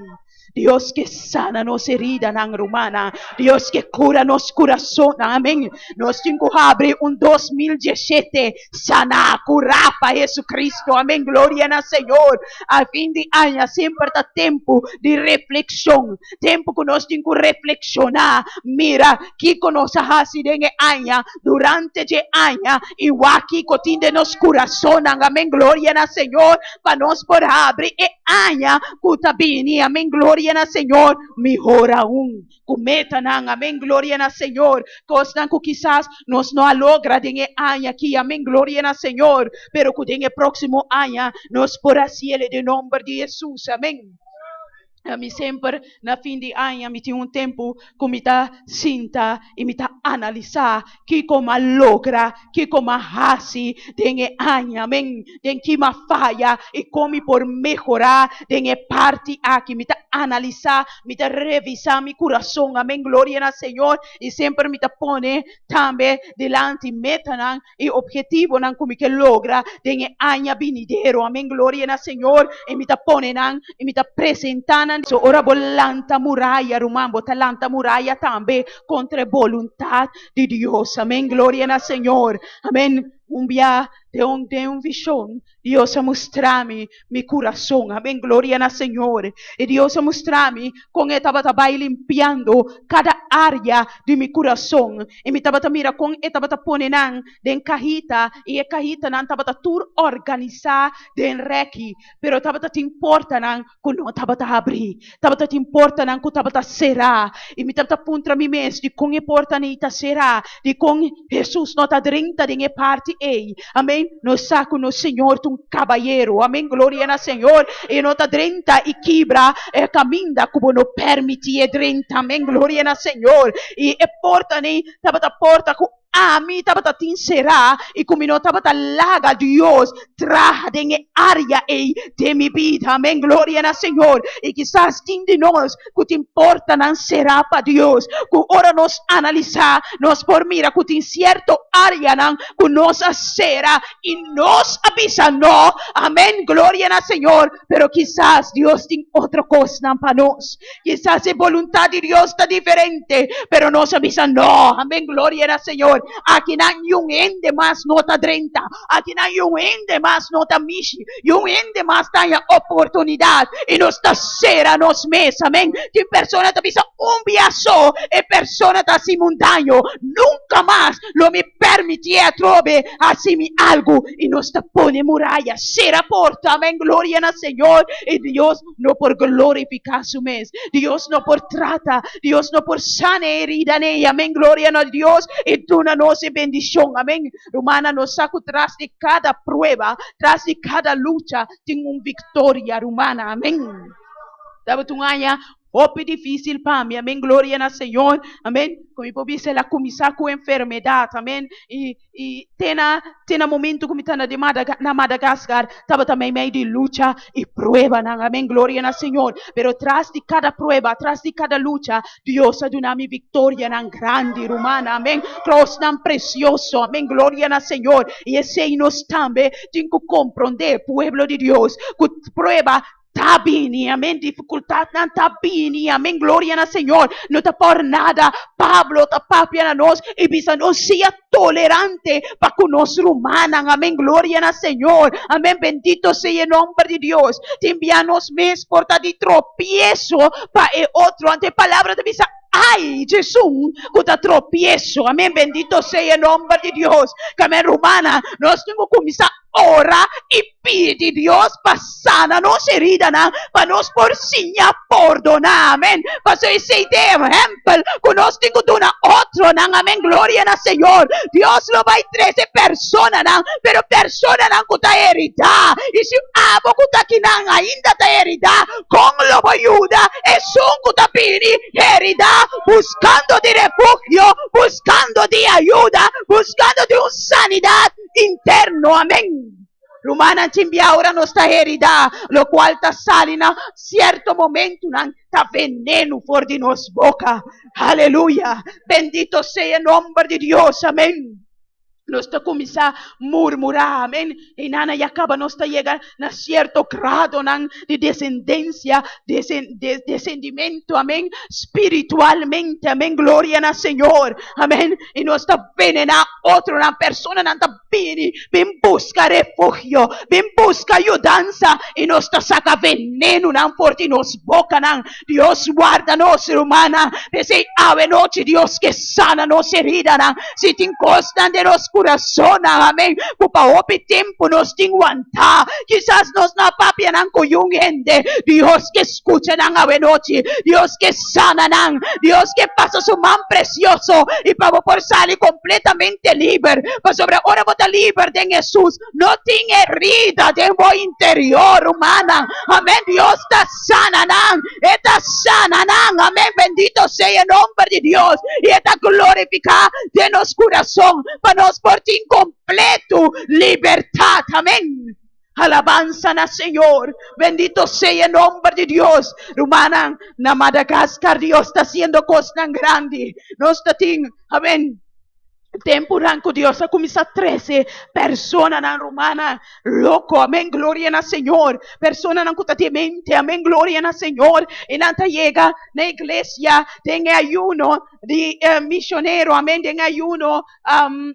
Dios ke sana nos heridanan, rumannan. Dios ke kura nos kurasonnan. Amén. Nos tin ku habri un 2017 saná, kurá pa Jesucristo. Amén. Gloria na Señor. A fin di aña semper ta tempu di reflekshon. Tempu ku nos tin ku reflekshoná. Mira kiko nos a hasi den e aña, durante dje aña, i wak kiko tin den nos kurasonnan. Amén. Gloria na Señor. Pa nos por habri e aña ku ta bini. Amén. Gloria na Señor. Mihor aun ku metanan. Amén. Gloria na Señor. Kosnan ku kisas nos no a logra den e aña aki. Amén. Gloria na Señor. Pero ku den e próksimo aña nos por hasiel den nomber di Hesus. Amén. Mi semper na fin di aña mi tin un tempu ku mi ta sinta i mi ta analisá kiko m'a logra, kiko m'a hasi den e aña, amen, den ki m'a faya i kon mi por mehorá den e parti aki. Mi ta analisá, mi ta revisá mi kurason, amen, gloria na Señor, i semper mi ta pone tambe dilanti metanan i ophetivonan ku mi ke logra den e aña binidero. Amen, gloria na Señor. I mi ta pone nan i mi ta presentá nan. So ora bo lanta muraya, ruman, bo ta lanta muraya tambe kontra e boluntat di Dios. Amen, gloria na Señor. Amen. Un bia den un den un vishon, Dios a mustra mi mi kurason. Amen, gloria na Señor. I Dios a mustra mi kon e tabata bai limpiando kada área di mi kurason. I mi tabata mira kon e tabata pone nan den kahita, i e kahitanan tabata tur organisá den rèki. Pero tabata tin portanan ku no tabata habrí. Tabata tin portanan ku tabata será. I mi tabata puntra mi mes, Dikon e portanan ei ta será? Dikon Hesus no ta drenta den e parti ei? Amén. Nos sa ku nos Señor ta un kabayero. Amén. Gloria na Señor. E no ta drenta i kibra e kaminda ku bo no permití e drenta. Amén. Gloria na Señor. I e portanan ei tabata porta ku Ami tabata tin será i ku mi no tabata laga Dios traha den e área ei den mi bida. Amén. Gloria na Señor. I kisas tin di nos ku tin portanan será pa Dios, ku ora nos analisá, nos por mira ku tin sierto áreanan ku nos a sera i nos a bisa no. Amén. Gloria na Señor. Pero kisas Dios tin otro kosnan pa nos. Kisas e boluntat di Dios ta diferente, pero nos a bisa no. Amén, gloria na Señor. Akinan niun hende mas no ta drenta. Akinan niun hende mas no ta mishi. Niun hende mas ta haña oportunidat. I nos ta sera nos mes. Amén. Tin persona ta bisa un bia so e persona ta hasi mi un daño. Nunka mas lo mi. Permitié atrobe hasi mi algu i nos ta pone muraya, sera porta, amèn, gloria na Señor, i Dios no por glorifiká su mes, Dios no por trata, Dios no por sana e heridanan ei, amèn, gloria na Dios, i duna nos e bendishon, amèn. Rumannan, nos sa ku tras di kada prueba, tras di kada lucha, tin un viktoria, rumannan, amèn. Tabata un aña hopi difísil pa mi, amèn, gloria na Señor, amèn. Ku mi por bisa el a kuminsá ku enfermedat, amèn, i i te na te na momento ku mi ta na di na Madagascar tabata meimei di lucha i pruebanan, amèn, gloria na Señor. Pero tras di kada prueba, tras di kada lucha, Dios a duna mi viktorianan grandi, rumannan, amèn, kosnan presioso, amèn, gloria na Señor. I esei nos tambe tin ku komprondé, pueblo di Dios, ku prueba ta bini, amén, difikultatnan ta bini, amén, gloria na Señor. No ta por nada Pablo ta papia na nos i bisa nos sea tolerante pa ku nos rumannan, amén, gloria na Señor, amén, bendito sea e nomber di Dios. Tin bia nos mes por ta di tropieso pa e otro, anto e palabra ta bisa, Ai, djesun ku ta tropieso, amén, bendito sea e nomber di Dios. Amén, rumannan, nos tin ku kuminsá ora i pidi Dios pa sana nos heridanan, pa nos por siña pordoná, amén. Pasobra esei ta e ehèmpel ku nos tin ku duna otronan, amén, gloria na Señor. Dios lo bai trese personanan, pero personanan ku ta heridá. I si abo ku ta akinan ainda ta heridá, kon lo bo yuda esun ku ta bini heridá, buskando di refugio, buskando di ayuda, buskando di un sanidat interno? Amén. Rumannan, tin bia ora nos ta heridá, lokual ta sali na sierto momentunan ta venenu for di nos boka. Aleluya! Bendito sea e nomber di Dios. Amén. Nos ta kuminsá murmurá, amén. Einan ya kaba nos ta yega na sierto gradonan di desendensia, desendimentu, amén, spiritualmente, amén, gloria na Señor, amén. I nos ta venená otronan, personanan ta bini bin buska refugio, bin buska yudansa, i nos ta saka venenunan for di nos bokanan. Dios warda nos, rumannan. P'esei awe nochi Dios ke sana nos heridanan. Si tin kosnan den nos kurasonnan, amén, ku pa hopi tempu nos tin wantá, kisas nos no a papia nan ku yun hende, Dios ke skucha nan awe nochi. Dios ke sana nan. Dios ke pasa su man presioso i pa bo por sali kompletamente liber. Pasobra ora bo ta liber den Hesus, no tin herida den bo interior, rumannan. Amén. Dios ta sana nan. E ta sana nan. Amén. Bendito sea e nomber di Dios. I e ta glorifiká den nos kurason pa nos por tin kompleto libertat. Amén. Alabansa na Señor. Bendito sea e nomber di Dios. Rumannan, na Madagascar Dios ta hasiendo kosnan grandi. Nos ta tin, amén, tempunan ku Dios a kuminsá trese personanan, rumannan, loko, amén, gloria na Señor. Personanan ku ta demente, amén, gloria na Señor. I nan ta yega na iglesia den e ayuno di misionero, amén, den e ayuno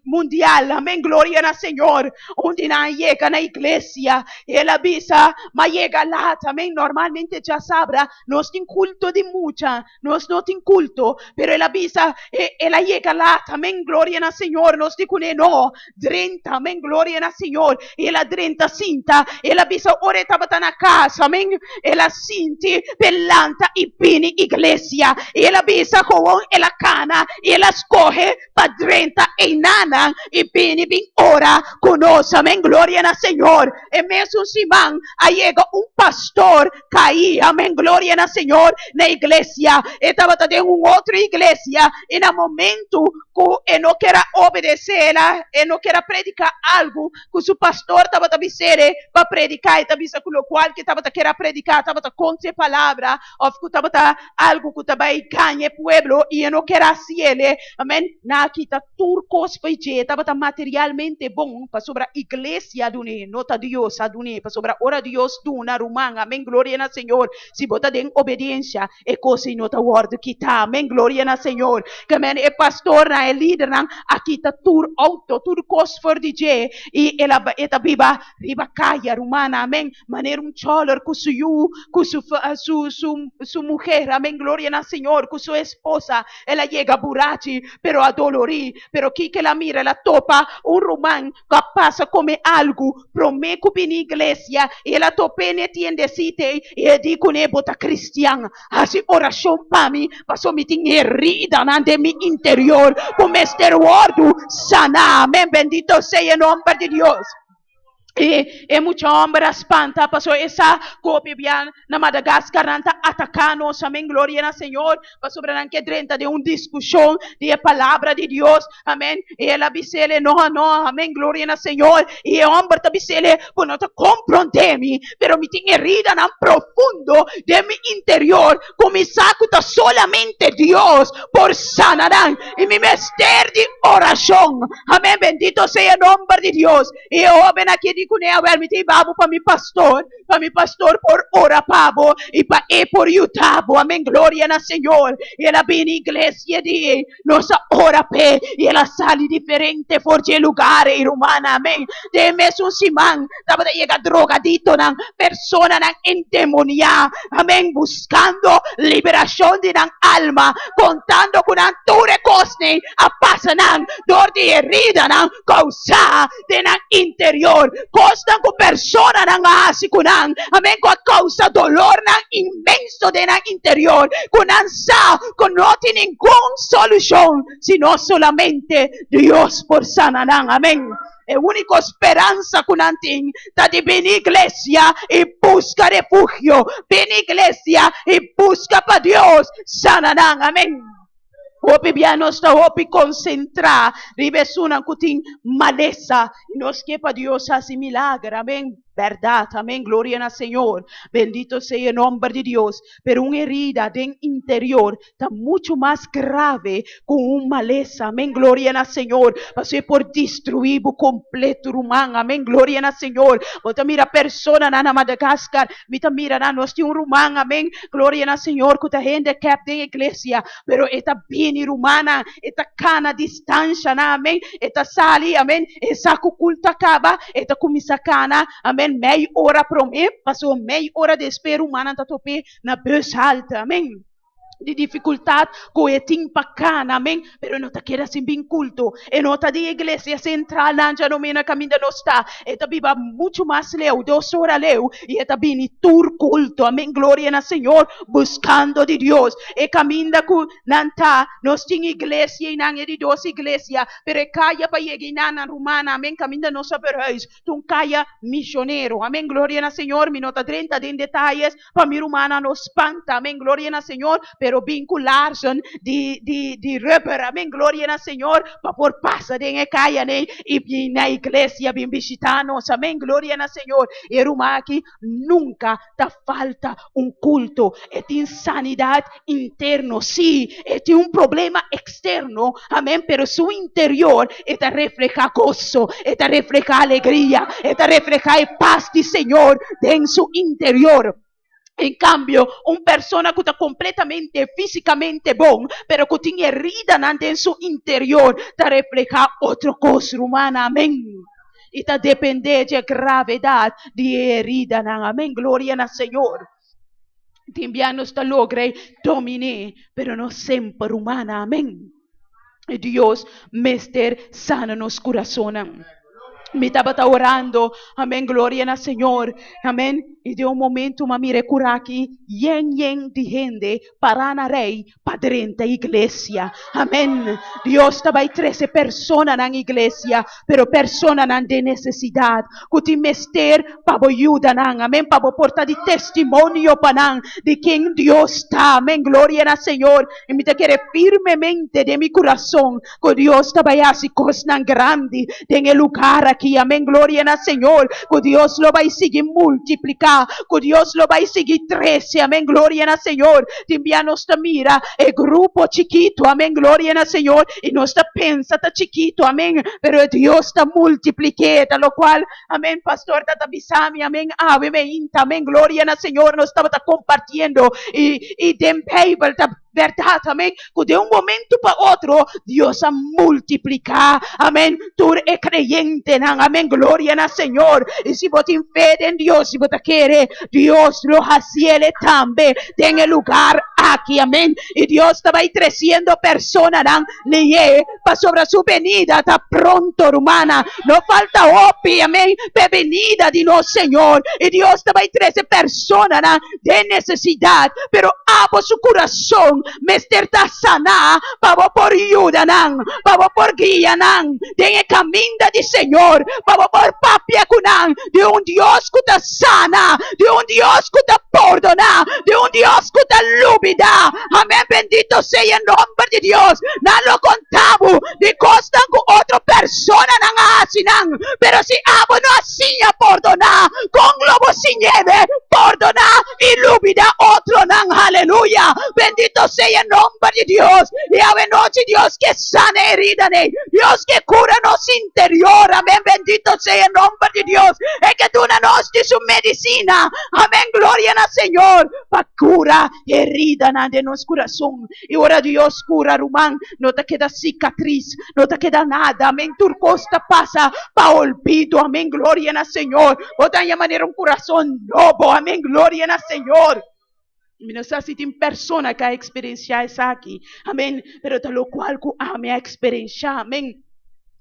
mundial, amén, gloria na Señor. Un di nan a yega na iglesia i el a bisa, M'a yega lat, amén. Normalmente djasabra nos tin kulto di mucha, nos no tin kulto, pero el a bisa, el a yega lat, amén, gloria na Señor. Nos di kuné, No, drenta, amén, gloria na Señor. I el a drenta sinta, el a bisa ora e tabata na kas, amén, el a sinti p'e lanta i bini iglesia. I el a bisa gewoon el a kana i el a skohe pa drenta einanan i bini bin ora ku nos. Amén, gloria na Señor. E mesun siman a yega un pastor kai, amén, gloria na Señor, na iglesia. E tabata den un otro iglesia i na momento ku e no ker a obedesé, e no ker a prediká algu ku su pastor tabata bis'é pa prediká, e ta bisa ku lokual ku e tabata ker a prediká tabata kontra e palabra òf ku tabata algu ku ta bai gaña e pueblo i e no ker a hasi el. Amèn. Nan a kita tur kos pa dje. E tabata materialmente bon pasobra iglesia a dun'é, no ta Dios a dun'é. Pasobra ora Dios duna, ruman, amèn, gloria na Señor, si bo ta den obediensia, e kos ei no ta wòrdu kitá. Amèn, gloria na Señor. Ke men e pastornan, e lidernan. A kita tur outo, tur kos for di dje i el a e ta biba riba kaya, rumannan, amèn, manera un chòler ku su yu, ku su su su su muher, amèn, gloria na Señor, ku su esposa. El a yega burachi, pero a dolorí. Pero kiko el a mira? El a topa un ruman ku a pasa kome algu promé ku bini iglesia, i el a top'é n'e tiendesita ei, i e di kuné, Bo ta kristian? Hasi orashon pa mi, pasobra mi tin heridanan den mi interior ku mester wòrdu saná. Amèn. Bendito sea e nòmber di Dios. I e mucha hòmber a spanta, pasobra e sa ku hopi bia na Madagascar nan ta ataká nos. Amèn. Gloria na Señor. Pasobra nan ke drenta den un diskushon di e palabra di Dios. Amèn. I el a bis'é, No, no. Amèn. Gloria na Señor. I e hòmber ta bis'é, Bo no ta komprondé mi, pero mi tin heridanan profundo den mi interior ku mi sa ku ta solamente Dios por sana nan. I mi mester di orashon. Amèn. Bendito sea e nòmber di Dios. I e hóben aki di kuné, Awèl, mi ta hiba bo pa mi pastor. Pa mi pastor por ora pa bo i pa e por yuda bo. Amen. Gloria na Señor. I el a bini iglesia di nos a ora p'e i el a sali diferente for dje lugar ei, rumannan. Amen. Den e mesun siman tabata yega drogaditonan, personanan endemoniá, amen, buskando liberashon di nan alma, kontando ku nan tur e kosnan a pasa nan dor di heridanan kousá den nan interior, kosnan ku personanan a hasi ku nan, amen, ku a kousa dolornan inmenso den nan interior, ku nan sa ku no tin ningun solushon sino solamente Dios por sana nan, amen. E úniko speransa ku nan tin ta di bini iglesia i buska refugio, bini iglesia i buska pa Dios sana nan, amen. Hopi bia nos ta hopi konsentrá riba esunnan ku tin malesa i nos ke pa Dios hasi milager. Amén. Bèrdat. Amén. Gloria na Señor. Bendito sea e nòmber di Dios. Pero un herida den interior ta muchu mas grave ku un malesa. Amén. Gloria na Señor. Pasobra e por destruí bo kompleto, ruman. Amén. Gloria na Señor. Bo ta mira personanan na Madagascar. Mi ta mira nan. Nos tin un ruman. Amén. Gloria na Señor ku ta hendikèp den iglesia. Pero e ta bini, rumannan, e ta kana distanshanan, amen, e ta sali, amen, e sa ku kulto a kaba, e ta kuminsá kana, amen, mei ora promé, pasobra mei ora despues rumannan ta top'é na bushalte, amen. Di difikultat ku e tin pa kana, amen, pero e no ta keda sin bin kulto, e no ta di iglesia sentral nan djanomena kaminda nos ta, e ta biba muchu mas leu, dos ora leu, i e ta bini tur kulto, amen, gloria na Señor. Buskando di Dios. E kaminda ku nan ta, nos tin iglesia i nan e di dos iglesia, pero e kaya pa yega i nan, nan rumannan, amen, kaminda nos a verhuis, ta un kaya misionero, amen, gloria na Señor, mi no ta drenta den detayes pa mi rumannan no spanta, amen, gloria na Señor, pero bin ku larsen di, di, di rubber, amen, gloria na Señor, pa por pasa den e kayanan i bin na iglesia bin bishita nos, amen, gloria na Señor. E ruman aki nunka ta falta un kulto. E tin sanidat interno, sí, e tin un problema eksterno, amén, pero su interior e ta reflehá goso, e ta reflehá alegria, e ta reflehá e pas di Señor den su interior. En kambio, un persona ku ta kompletamente físikamente bon, pero ku tin heridanan den su interior, ta reflehá otro kos, rumannan, amén. I ta dependé dje gravedat di e heridanan. Amén. Gloria na Señor. Tin bia nos ta logra e dominé, pero no semper, rumannan. Amén. I Dios mester sana nos kurasonnan. Mi tabata orando, amén, gloria na Señor, amén. I den un momento mi a mira e kura aki yen yen di hende pará na rei pa drenta iglesia. Amén. Dios ta bai trese personanan iglesia, pero personanan den nesesidat, ku tin mester pa bo yuda nan. Amén. Pa bo por ta di testimonio pa nan di ken Dios ta. Amén. Gloria na Señor. I mi ta kere firmemente den mi kurason ku Dios ta bai hasi kosnan grandi den e lugar aki. Amén. Gloria na Señor. Ku Dios lo bai sigui multipliká. Ku Dios lo bai sigui trese. Amén. Gloria na Señor. Tin bia nos ta mira e grupo chikitu. Amén. Gloria na Señor. I nos ta pensa ta chikitu. Amén. Pero Dios ta multiplik'é. Ta lokual, amén, pastor ta ta bisa mi. Amén. Awe meinta. Amén. Gloria na Señor. Nos tabata kompartiendo i, i den Beibel ta. Bèrdat, amèn, ku den un momentu pa otro Dios a multipliká, amèn, tur e kreyentenan, amèn, gloria na Señor. I si bo tin fe den Dios, si bo ta kere, Dios lo hasiel tambe den e lugar aki, amèn. I Dios ta bai tresiendo personanan lihé, pasobra su benida ta pronto, rumannan. No falta hopi, amèn, pa e benida di nos Señor. I Dios ta bai trese personanan den nesesidat, pero abo su kurason mester ta saná pa bo por yuda nan, pa bo por guia nan den e kaminda di Señor, pa bo por papia ku nan di un Dios ku ta sana, di un Dios ku ta pordoná, di un Dios ku ta lubidá. Amén, bendito sea e nomber di Dios. Nan lo konta bo di kosnan ku otro personanan a hasi nan, pero si abo no a siña pordoná, kon lo bo siñ'e pordoná i lubidá otronan? Aleluya! Bendito sea e nomber di Dios. I awenochi Dios ke sana e heridanan. Dios ke kura nos interior. Amén. Bendito sea e nomber di Dios. E ke duna nos di su medisina. Amén. Gloria na Señor pa kura heridanan den nos kurason. I ora Dios kura, ruman, no ta keda sikatris, no ta keda nada. Amén. Tur kos ta pasa pa olvido. Amén. Gloria na Señor. Bo ta haña manera un kurason nobo. Amén. Gloria na Señor. Mi no sa si tin persona ku a eksperensiá esaki. Amén. Pero ta lokual ku ami a eksperensiá. Amén.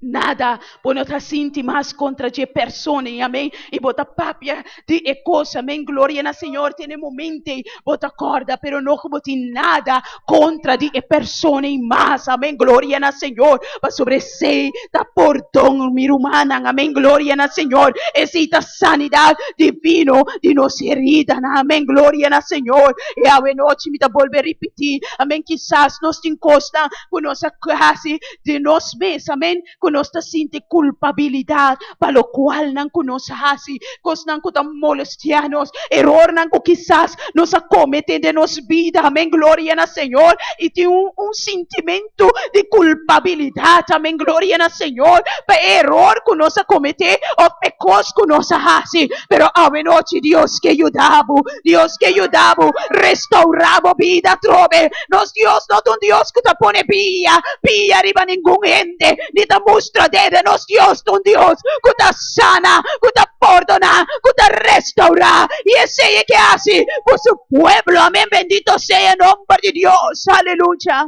Nada, bo no ta sinti mas kontra dje persona ei, amén. I bo ta papia di e kos, amén. Gloria na Señor. Tene momento ei bo ta kòrda, pero no ku bo tin nada kontra di e persona ei mas, amén. Gloria na Señor. Pasobra esei ta pordon, mi rumannan, amén. Gloria na Señor. Esei ta sanidat divino di nos heridanan, amén. Gloria na Señor. I awe nochi mi ta bolbe ripití, amén. Kisas nos tin kosnan ku nos a hasi di nos mes, amén, ku nos ta sinti kulpabilidat pa lokualnan ku nos hasi, kosnan ku ta molestiá nos, erornan ku kisas nos a kometé den nos bida, amén, gloria na Señor, i tin un un sintimentu di kulpabilidat, amén, gloria na Señor, pa e eror ku nos a kometé òf pa e kos ku nos a hasi, pero awenochi Dios ke yuda bo, Dios ke yuda bo restourá bo bida atrobe. Nos Dios no ta un Dios ku ta pone pia pia riba ningun hende, ni ta mustra dede. Nos Dios ta un Dios ku ta sana, ku ta pordoná, ku ta restourá. I esei e ke hasi ku su pueblo. Amén. Bendito sea e nomber di Dios. Aleluya.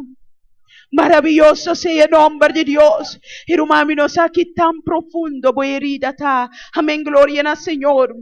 Maraviyoso sea e nomber di Dios. I ruman, mi no sa ki tan profundo bo herida ta. Amén. Gloria na Señor.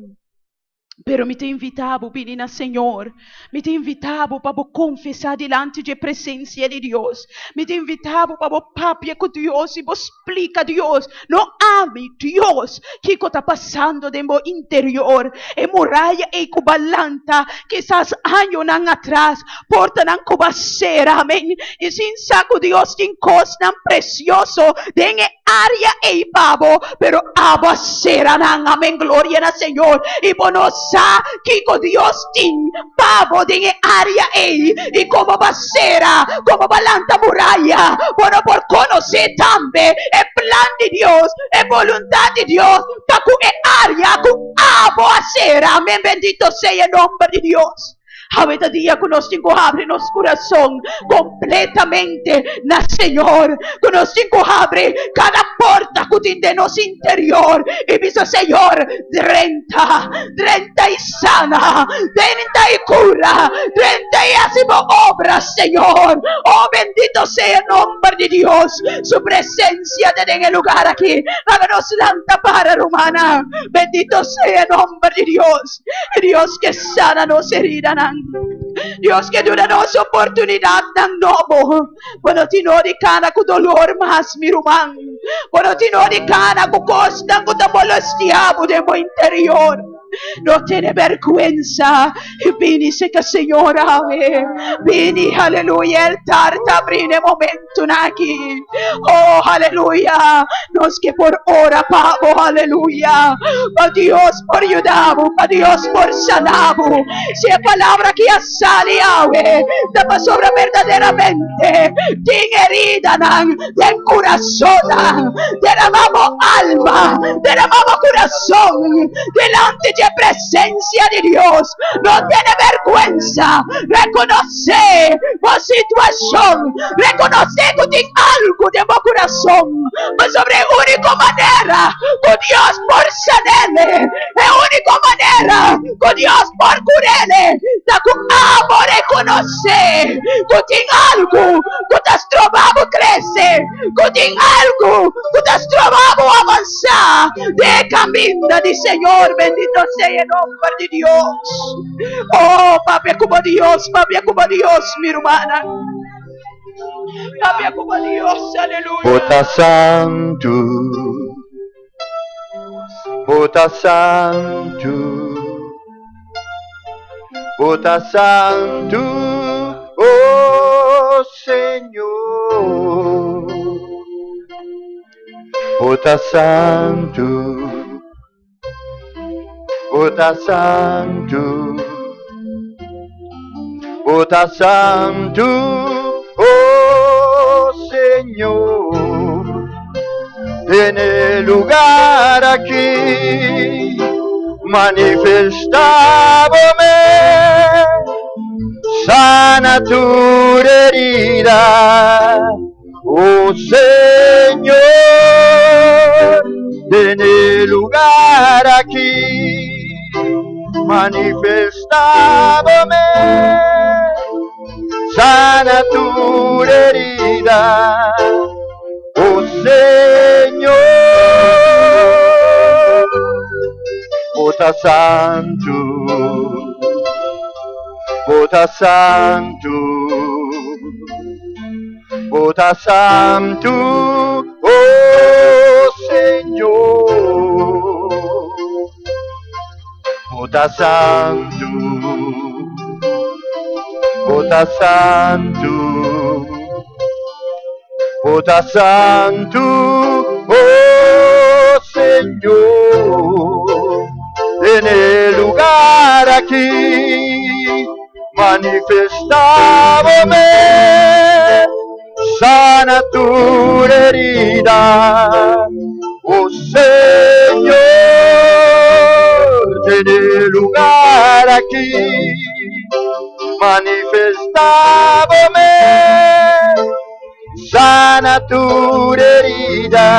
Pero mi ta invitá bo bini na Señor. Mi ta invitá bo pa bo konfesá dilanti dje presensia di Dios. Mi ta invitá bo pa bo papia ku Dios i bo splika Dios, no ami, Dios, kiko ta pasando den bo interior. E muraya ei ku bo a lanta kisas añonan atras, portanan ku bo a sera, amen, i sin sa ku Dios tin kosnan presioso den e área ei pa bo, pero abo a sera nan, amen, gloria na Señor, i bo no sa kiko Dios tin pa bo den e área ei, i komo bo a sera, komo bo a lanta muraya, bo no por konosé tambe e plan di Dios, e boluntat di Dios pa ku e área ku abo a sera, amen, bendito sea e nomber di Dios. Awe ta dia ku nos tin ku habri nos kurason kompletamente na Señor, ku nos tin ku habri kada porta ku tin den nos interior i bisa, Señor, drenta, drenta i sana, drenta i kura, drenta i hasi bo obra, Señor. Oh, bendito sea e nomber di Dios. Su presensia ta den e lugar aki. Laga nos lanta para, rumannan. Bendito sea e nomber di Dios. Dios ke sana nos heridanan. Dios ke duna nos oportunidatnan nobo. Bo no tin no di kana ku dolor mas, mi ruman. Bo no tin no di kana ku kosnan ku ta molestia bo den bo interior. No tene bèrgwensa i bini seka Señor awe. Bini, aleluya, e altar ta abrí na e momentunan aki. Oh, aleluya. Nos ke por ora pa bo, aleluya. Pa Dios por yuda bo, pa Dios por sana bo. Si e palabra aki a sali awe, ta pasobra berdaderamente tin heridanan den kurasonnan. Derama bo alma, derama bo kurason dilanti dje. Den presensia di Dios. No tene bèrgwensa. Rekonosé bo situashon. Rekonosé ku tin algu den bo kurason. Pasobra e úniko manera ku Dios por san'é, e úniko manera ku Dios por kur'é, ta ku abo rekonosé ku tin algu ku ta stroba bo krese, ku tin algu ku ta stroba bo avansá den e kaminda di Señor. Bendito sea e nomber di Dios. Oh, papia ku bo Dios, papia ku bo Dios, mi rumannan. Papia ku bo Dios, aleluya. Bo ta santu, Bo ta santu, Bo ta santu, oh Señor. Bo ta santu, Bo ta santu, Bo ta santu, oh Señor. Den e lugar aki, manifestá bo mes, sana tur herida. Oh Señor, den e lugar aki, manifestá bo mes, sana tur herida. Oh Señor, Bo ta santu, Bo ta santu. Bo ta santu, oh Señor. Bo ta santu, Bo ta santu, Bo ta santu, oh Señor. Den e lugar aki, manifestá bo mes, sana tur herida, oh Señor, den e lugar aki, manifestá bo mes, sana tur herida,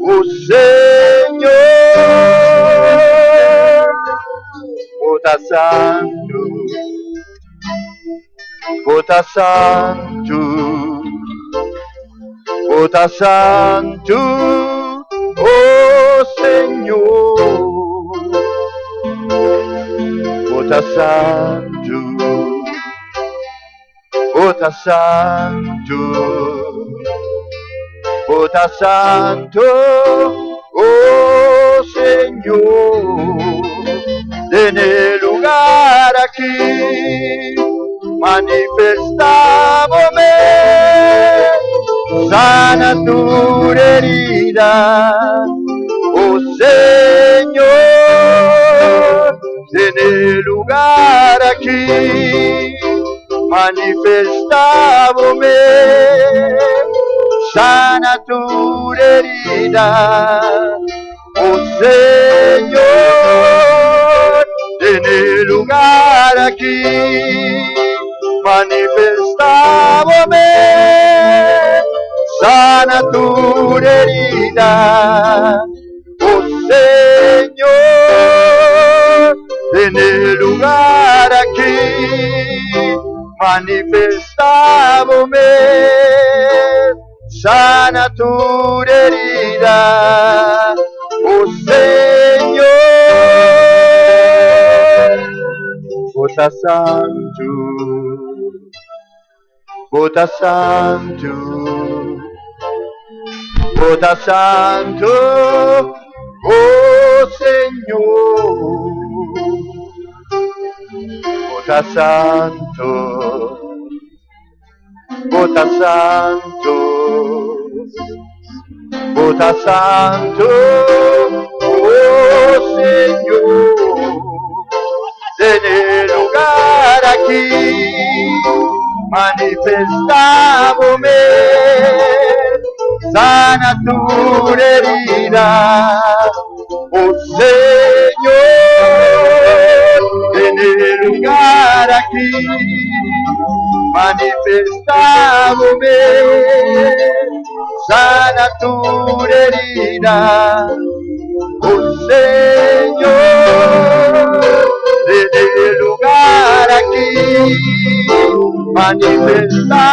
oh Señor. Bo ta santu, Bo ta santu, Bo ta santu, oh Señor. Bo ta santu, Bo ta santu, Bo ta santu, oh Señor. Den e lugar aki, manifestá bo mes, sana tur herida, oh Señor. Den e lugar aki, manifestá bo mes, sana tur herida, oh Señor. Den e lugar aki, manifestá bo mes, sana tur herida, oh Señor. Den e lugar aki, manifestá bo mes, sana tur herida, oh Señor. Bo ta santu, Bo ta santu, Bo ta santu, oh Señor. Bo ta santu, Bo ta santu, Bo ta santu, oh Señor. Den e lugar aki, manifestá bo mes, sana tur herida, oh Señor. aki, manifestá bo mes, sana tur herida, o Señor, den e lugar aki, manifestá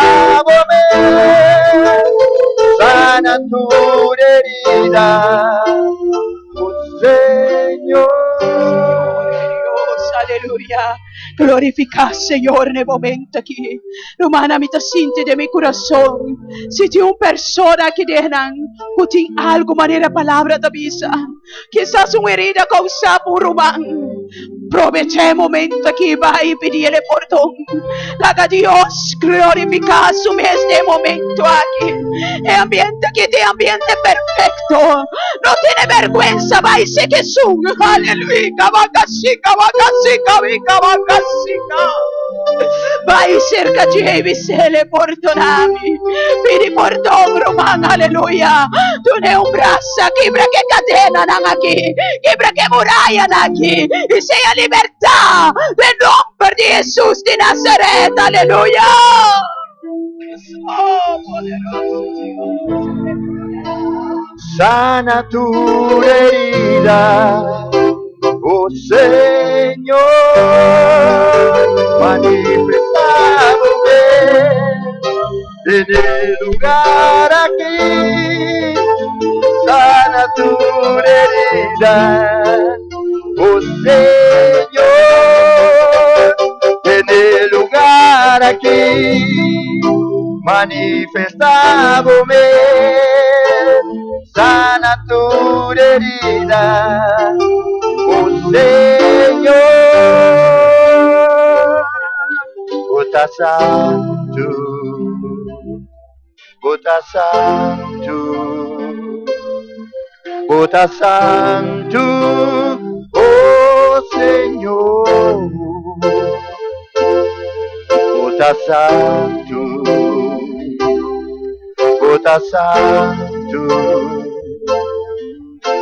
bo mes, sana tur herida, o Señor. Dios, aleluya. Glorifiká Señor na e momento aki. Rumannan, mi ta sinti den mi kurason si tin un persona aki den nan ku tin algu manera palabra ta bisa, kisas un herida kousá pa un ruman. Probechá e momento aki bai i pidi el e pordon. Laga Dios glorifiká su mes den e momento aki. E ambiente aki ta e ambiente perfekto. No tene bèrgwensa, bai sigi esun. Aleluya! Bai serka dje i bis'el, Pordona mi. Pidi pordon, ruman. Aleluya! Dun'é un brasa. Kibra ke kadenanan aki. Kibra ke murayanan aki. I sea libertá den nomber di Hesus di Nazaret. Aleluya! Oh, poderoso Dios. Sana tur herida, oh Señor, manifestá bo mes den e lugar aki. Sana tur herida, oh Señor, den e lugar aki. Manifestá bo mes, sana tur herida, oh Señor. Bo ta santu, bo ta santu, bo ta santu, oh Señor. Bo ta santu, bo ta santu,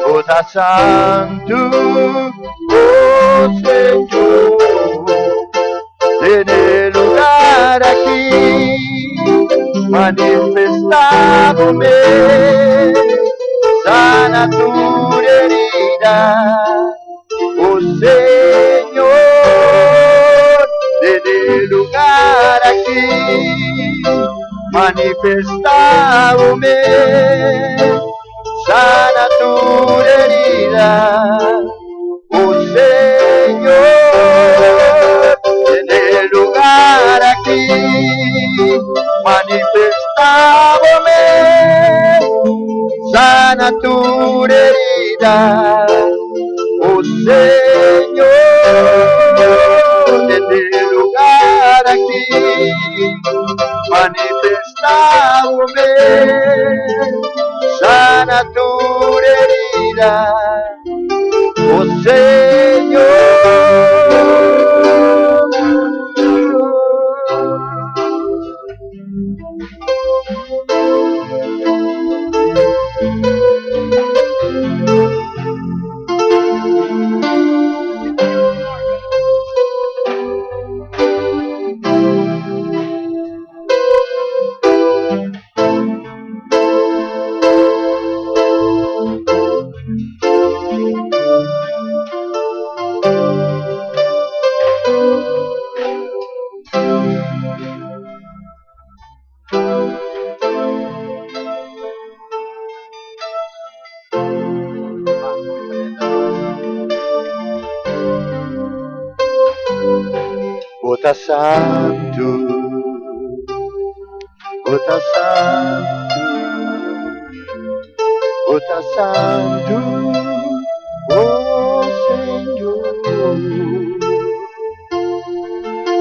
bo ta santu, oh Señor. Den e lugar aki, manifestá bo mes, sana tur herida. Oh Señor, den e lugar aki, manifestá bo mes, sana tur herida. Oh Señor, den e lugar aki, manifestá bo mes, sana tur herida. Oh Señor, den e lugar aki, manifestá bo mes, sana tur herida. Oh Señor. Bo ta santu, bo ta santu, bo ta santu, oh Señor.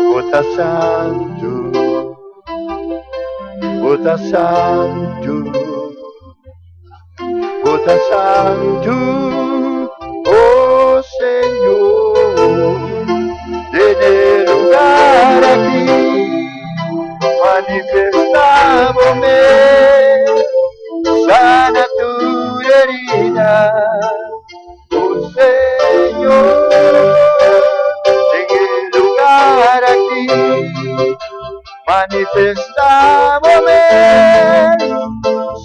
Bo ta santu, bo ta santu, bo ta santu, oh Señor. Den e lugar aki, manifestá bo mes, sana tur herida. Oh Señor, den e lugar aki, Manifestá bo mes,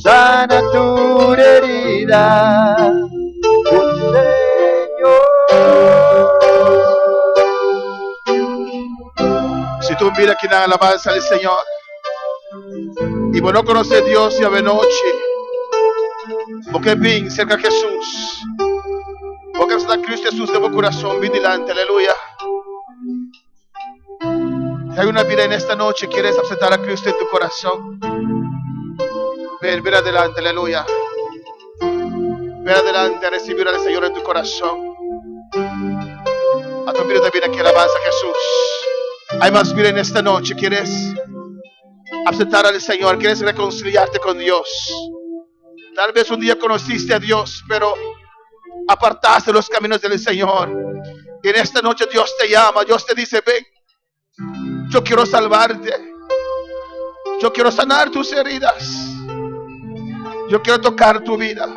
sana tur herida, o Señor. Si tú mira aquí en alabanza al Señor y vos no conoces a Dios ya de noche, porque ven cerca a Jesús, porque está Cristo Jesús de tu corazón, ven delante, aleluya. Si hay una vida en esta noche, quieres aceptar a Cristo en tu corazón, ven, ven adelante, aleluya. Ven adelante a recibir al Señor en tu corazón. A tu vida también aquí alabanza a Jesús. Hay más vida en esta noche. ¿Quieres aceptar al Señor? ¿Quieres reconciliarte con Dios? Tal vez un día conociste a Dios, pero apartaste los caminos del Señor. Y en esta noche Dios te llama, Dios te dice, ven, yo quiero salvarte. Yo quiero sanar tus heridas. Yo quiero tocar tu vida.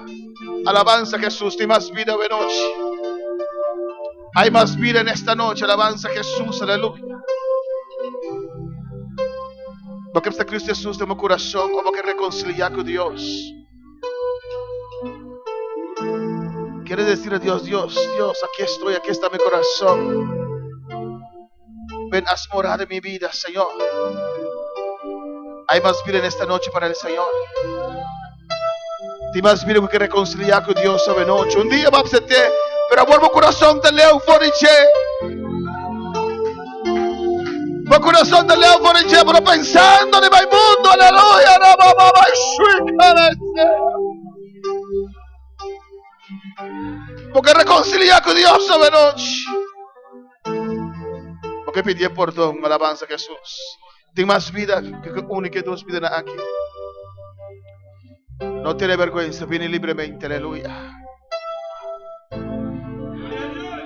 Alabanza a Jesús, y más vida de noche. Hay más vida en esta noche. Alabanza a Jesús, aleluya. Porque está Cristo Jesús de mi corazón, como que reconciliar con Dios. Quiere decir a Dios, Dios, Dios, aquí estoy, aquí está mi corazón. Ven, haz morada en mi vida, Señor. Hay más vida en esta noche para el Señor. Tem más vida que reconciliar con Dios sobre noche. Un día va a ser, pero amor, mi corazón te leo foriche. Mi corazón te leo foriche, pero pensando en el mundo, aleluya, no, no, no, Porque reconciliar con Dios sobre noche. Porque pedir perdón, alabanza a Jesús. Tem más vida que única dos vidas aquí. No tiene vergüenza, viene libremente, aleluya.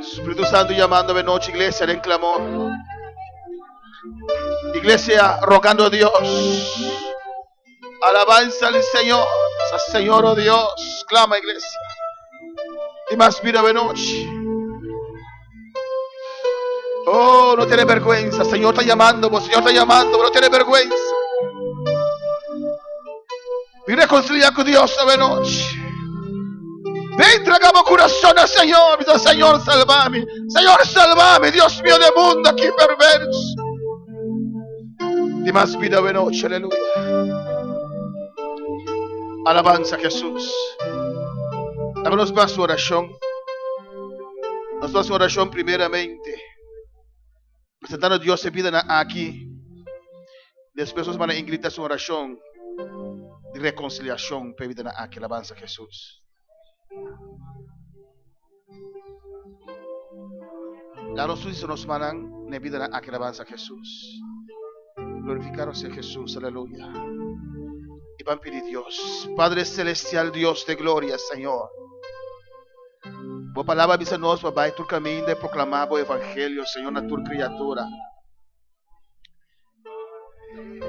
Espíritu Santo llamando de noche, iglesia, en clamor. Iglesia, rogando a Dios. Alabanza al Señor. Señor, oh Dios. Clama, iglesia. Y más vida de noche. Oh, no tiene vergüenza. Señor está llamando, Señor está llamando, no tiene vergüenza. Y reconcilia con Dios de noche. Ven, entregamos corazón al Señor. Dice, Señor, sálvame. Señor, sálvame. Dios mío del mundo aquí perverso. Y más vida de noche, aleluya. Alabanza a Jesús. Dámonos más oración. Nos más oración primeramente. Presentando a Dios en vida aquí. Después nos van a ingritar su oración de reconciliación. Vida aquí. Alabanza a Jesús. Danos nos mandan en vida aquí. Alabanza a Jesús. Glorificaros a Jesús. Aleluya. Y van a pedir Dios. Padre celestial, Dios de gloria, Señor. Boa palabra avisa nós, papai, tu caminho de proclamar o evangelho, Senhor, na tua criatura.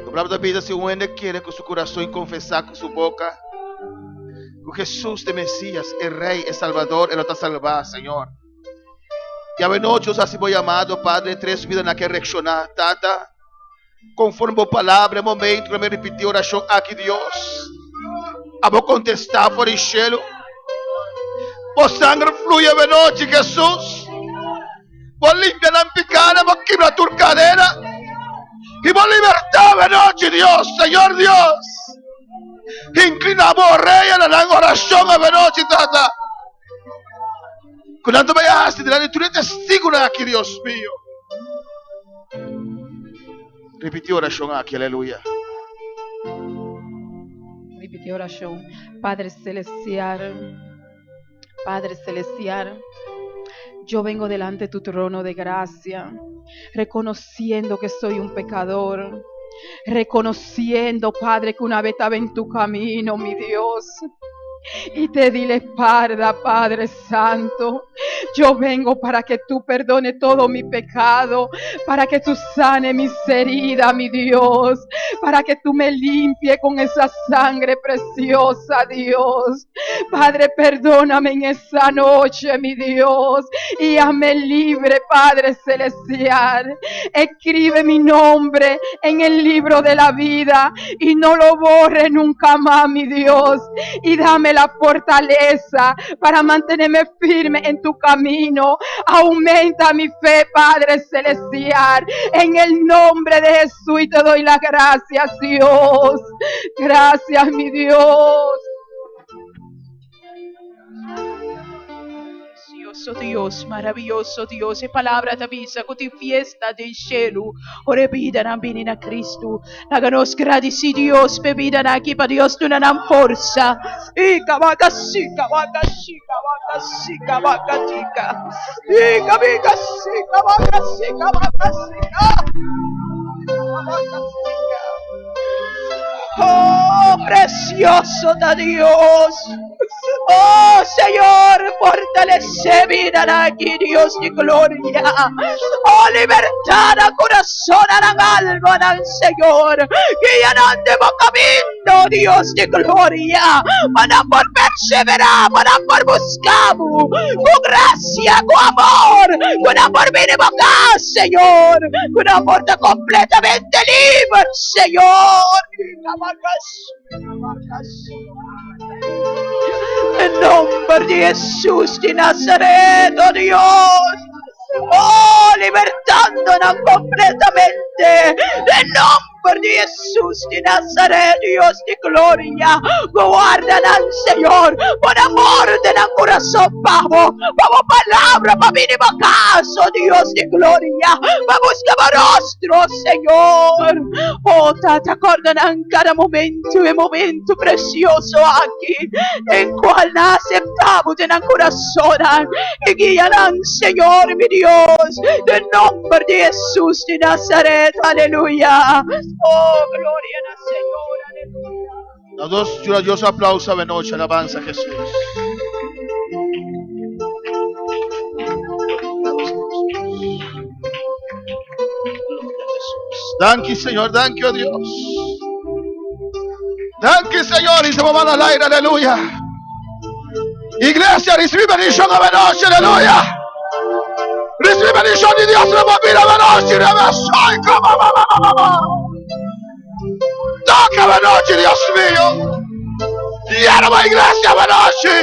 A palabra da vida, se um homem quiere com seu coração e confessar com sua boca que Jesus de Messias é Rei, é Salvador, Ele está salvar, Senhor. E a noite, eu assim vou chamado, Padre, três vidas na que reaccionar, Tata, conforme a palavra, momento que me repetir oração aqui, Deus. A vou contestar por el cielo. O sangre fluye de noche, Jesús. Vos limpia la picada, vos quebra tu cadena. Y vos libertad de noche, Dios, Señor Dios. Inclinamos, Rey, en la oración de noche, Tata. Cuando me haces delante tú eres testigo aquí, Dios mío. Repitió oración aquí, aleluya. Repitió oración. Padre Celestial, Padre Celestial, yo vengo delante de tu trono de gracia, reconociendo que soy un pecador, reconociendo, Padre, que una vez estaba en tu camino, mi Dios. Y te di la espalda, Padre Santo. Yo vengo para que tú perdones todo mi pecado, para que tú sanes mis heridas, mi Dios, para que tú me limpies con esa sangre preciosa, Dios. Padre, perdóname en esa noche, mi Dios, y hazme libre, Padre Celestial. Escribe mi nombre en el libro de la vida y no lo borre nunca más, mi Dios. Y dame la fortaleza para mantenerme firme en tu camino. Aumenta mi fe, Padre Celestial. En el nombre de Jesús y te doy las gracias, Dios. Gracias, mi Dios. Precioso Dios, maravilloso Dios, e palabra ta bisa ku tin fiesta den shelu, ora e bidanan bini na Kristu. Laga nos gradisí Dios p'e bidanan aki, pa Dios duna nan forsa. Ika waka sika waka shika waka sika waka tika. Ika bika sika waka sika waka sika. Waka sika. Oh, precioso ta Dios. Oh, Señor, fortalece bidanan aki, Dios di gloria. Oh, libertad nan corazon, nan alma, nan Señor. Guia nan den bo camino, Dios di gloria. Pa nan por persevera, pa nan por busca bo. Cu gracia, cu amor, cu nan por bini bo cas, Señor. Cu nan por ta completamente liber, Señor. En nomber di Jesús di Nazaret, oh Dios. Oh, libertando nan completamente. Den nomber di Jesús di Nazaret, Dios di gloria. Guarda nan, Señor. Pon amor den nan curason, pa bo. Pa bo palabra, pa bini bo cas, oh Dios di gloria. Pa busca bo rostro, Señor. Oh, Tata, corda nan cada momento e momento precioso aki, den cual nan acepta bo den nan curason y guia nan, Señor, mi Dios, den nomber di Jesús di Nazaret. Aleluya. Oh, gloria na Señor. Aleluya. Na dos, Dios aplauso de noche, alabanza a Jesús. Danki, Señor. Danki, oh Dios. Danki, Señor. Y se va al aire, aleluya. Iglesia, recibe bendición a noche, aleluya. Recibe bendición de Dios, la vida de noche, Toca de noche, Dios mío. Llena la iglesia de noche.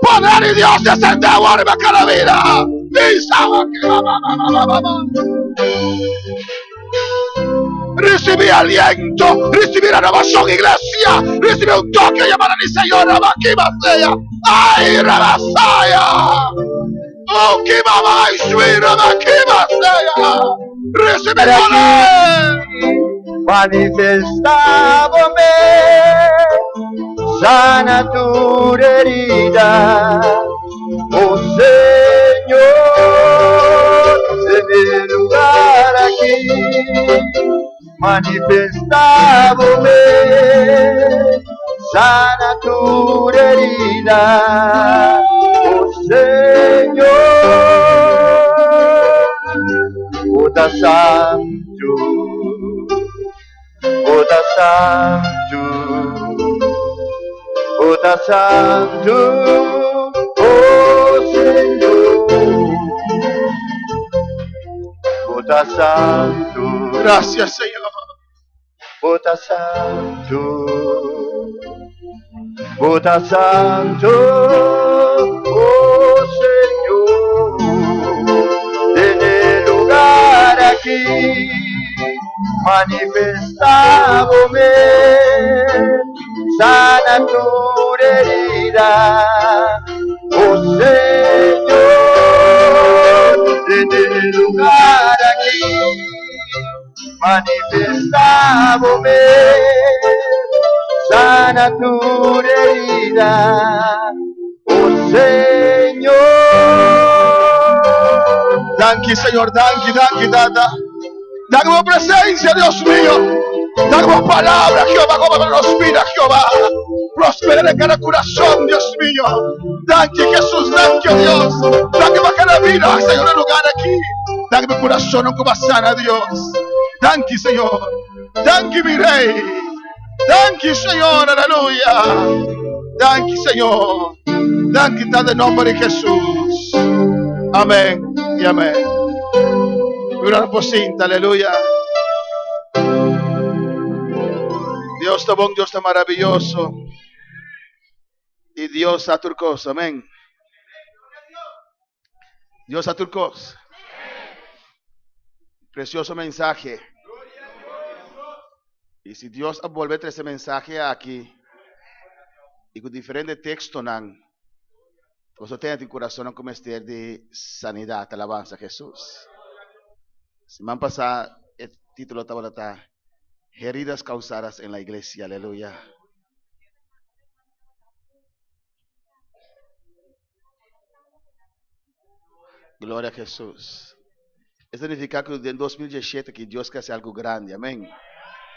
Poder de Dios descende ahora en cada vida. Recibí aliento, recibí renovación, iglesia. Recibí un toque llamado mi Señor, Rabaquima sea. Ay, Rabasaya. Oh, Kimama, Shui, Rabaquima sea. Recibí poder. Manifestá bo mes, sana tur herida, oh Señor, den e lugar aki, manifestá bo mes, sana tur herida, oh Señor, Bo ta santu, Bo ta santu, Bo ta santu, oh Señor. Bo ta santu. Gracias, Señor. Bo ta santu, Bo ta santu, oh Señor. Den e lugar aki, manifestá bo mes, sana tur herida, oh Señor. Den e lugar aki, manifestá bo mes, sana tur herida, oh Señor. Danki, Señor. Danki, danki, Tata. Danki pa presencia, Dios mío. Danki pa palabra, Jehová, como nos vida, Jehová. Prospera den kada kurason, Dios mio. Danki, Hesus. Danki, o Dios. Danki pa kada bida, Señor, na lugar aki. Danki pa kurasonnan ku bo a sana, Dios. Danki, Señor. Danki, mi Rei. Danki, Señor. Aleluya. Danki, Señor. Danki, Tata, den nomber di Hesus. Amén y amén. Mira por sinta, aleluya. Dios ta bon, Dios ta maravilloso. Y Dios sa tur cos. Amén. Dios sa tur cos. Precioso mensahe. Y si Dios a bolbe trece mensahe aki y cu diferente textonan, boso tene tin corazonnan cu mester di sanidad. Alabanza a Jesus. Siman pasa e titulo tabata ta Heridas causadas en la iglesia. Aleluya. Gloria a Jesus. Eso significa que en 2017 que Dios quiere hacer algo grande. Amén.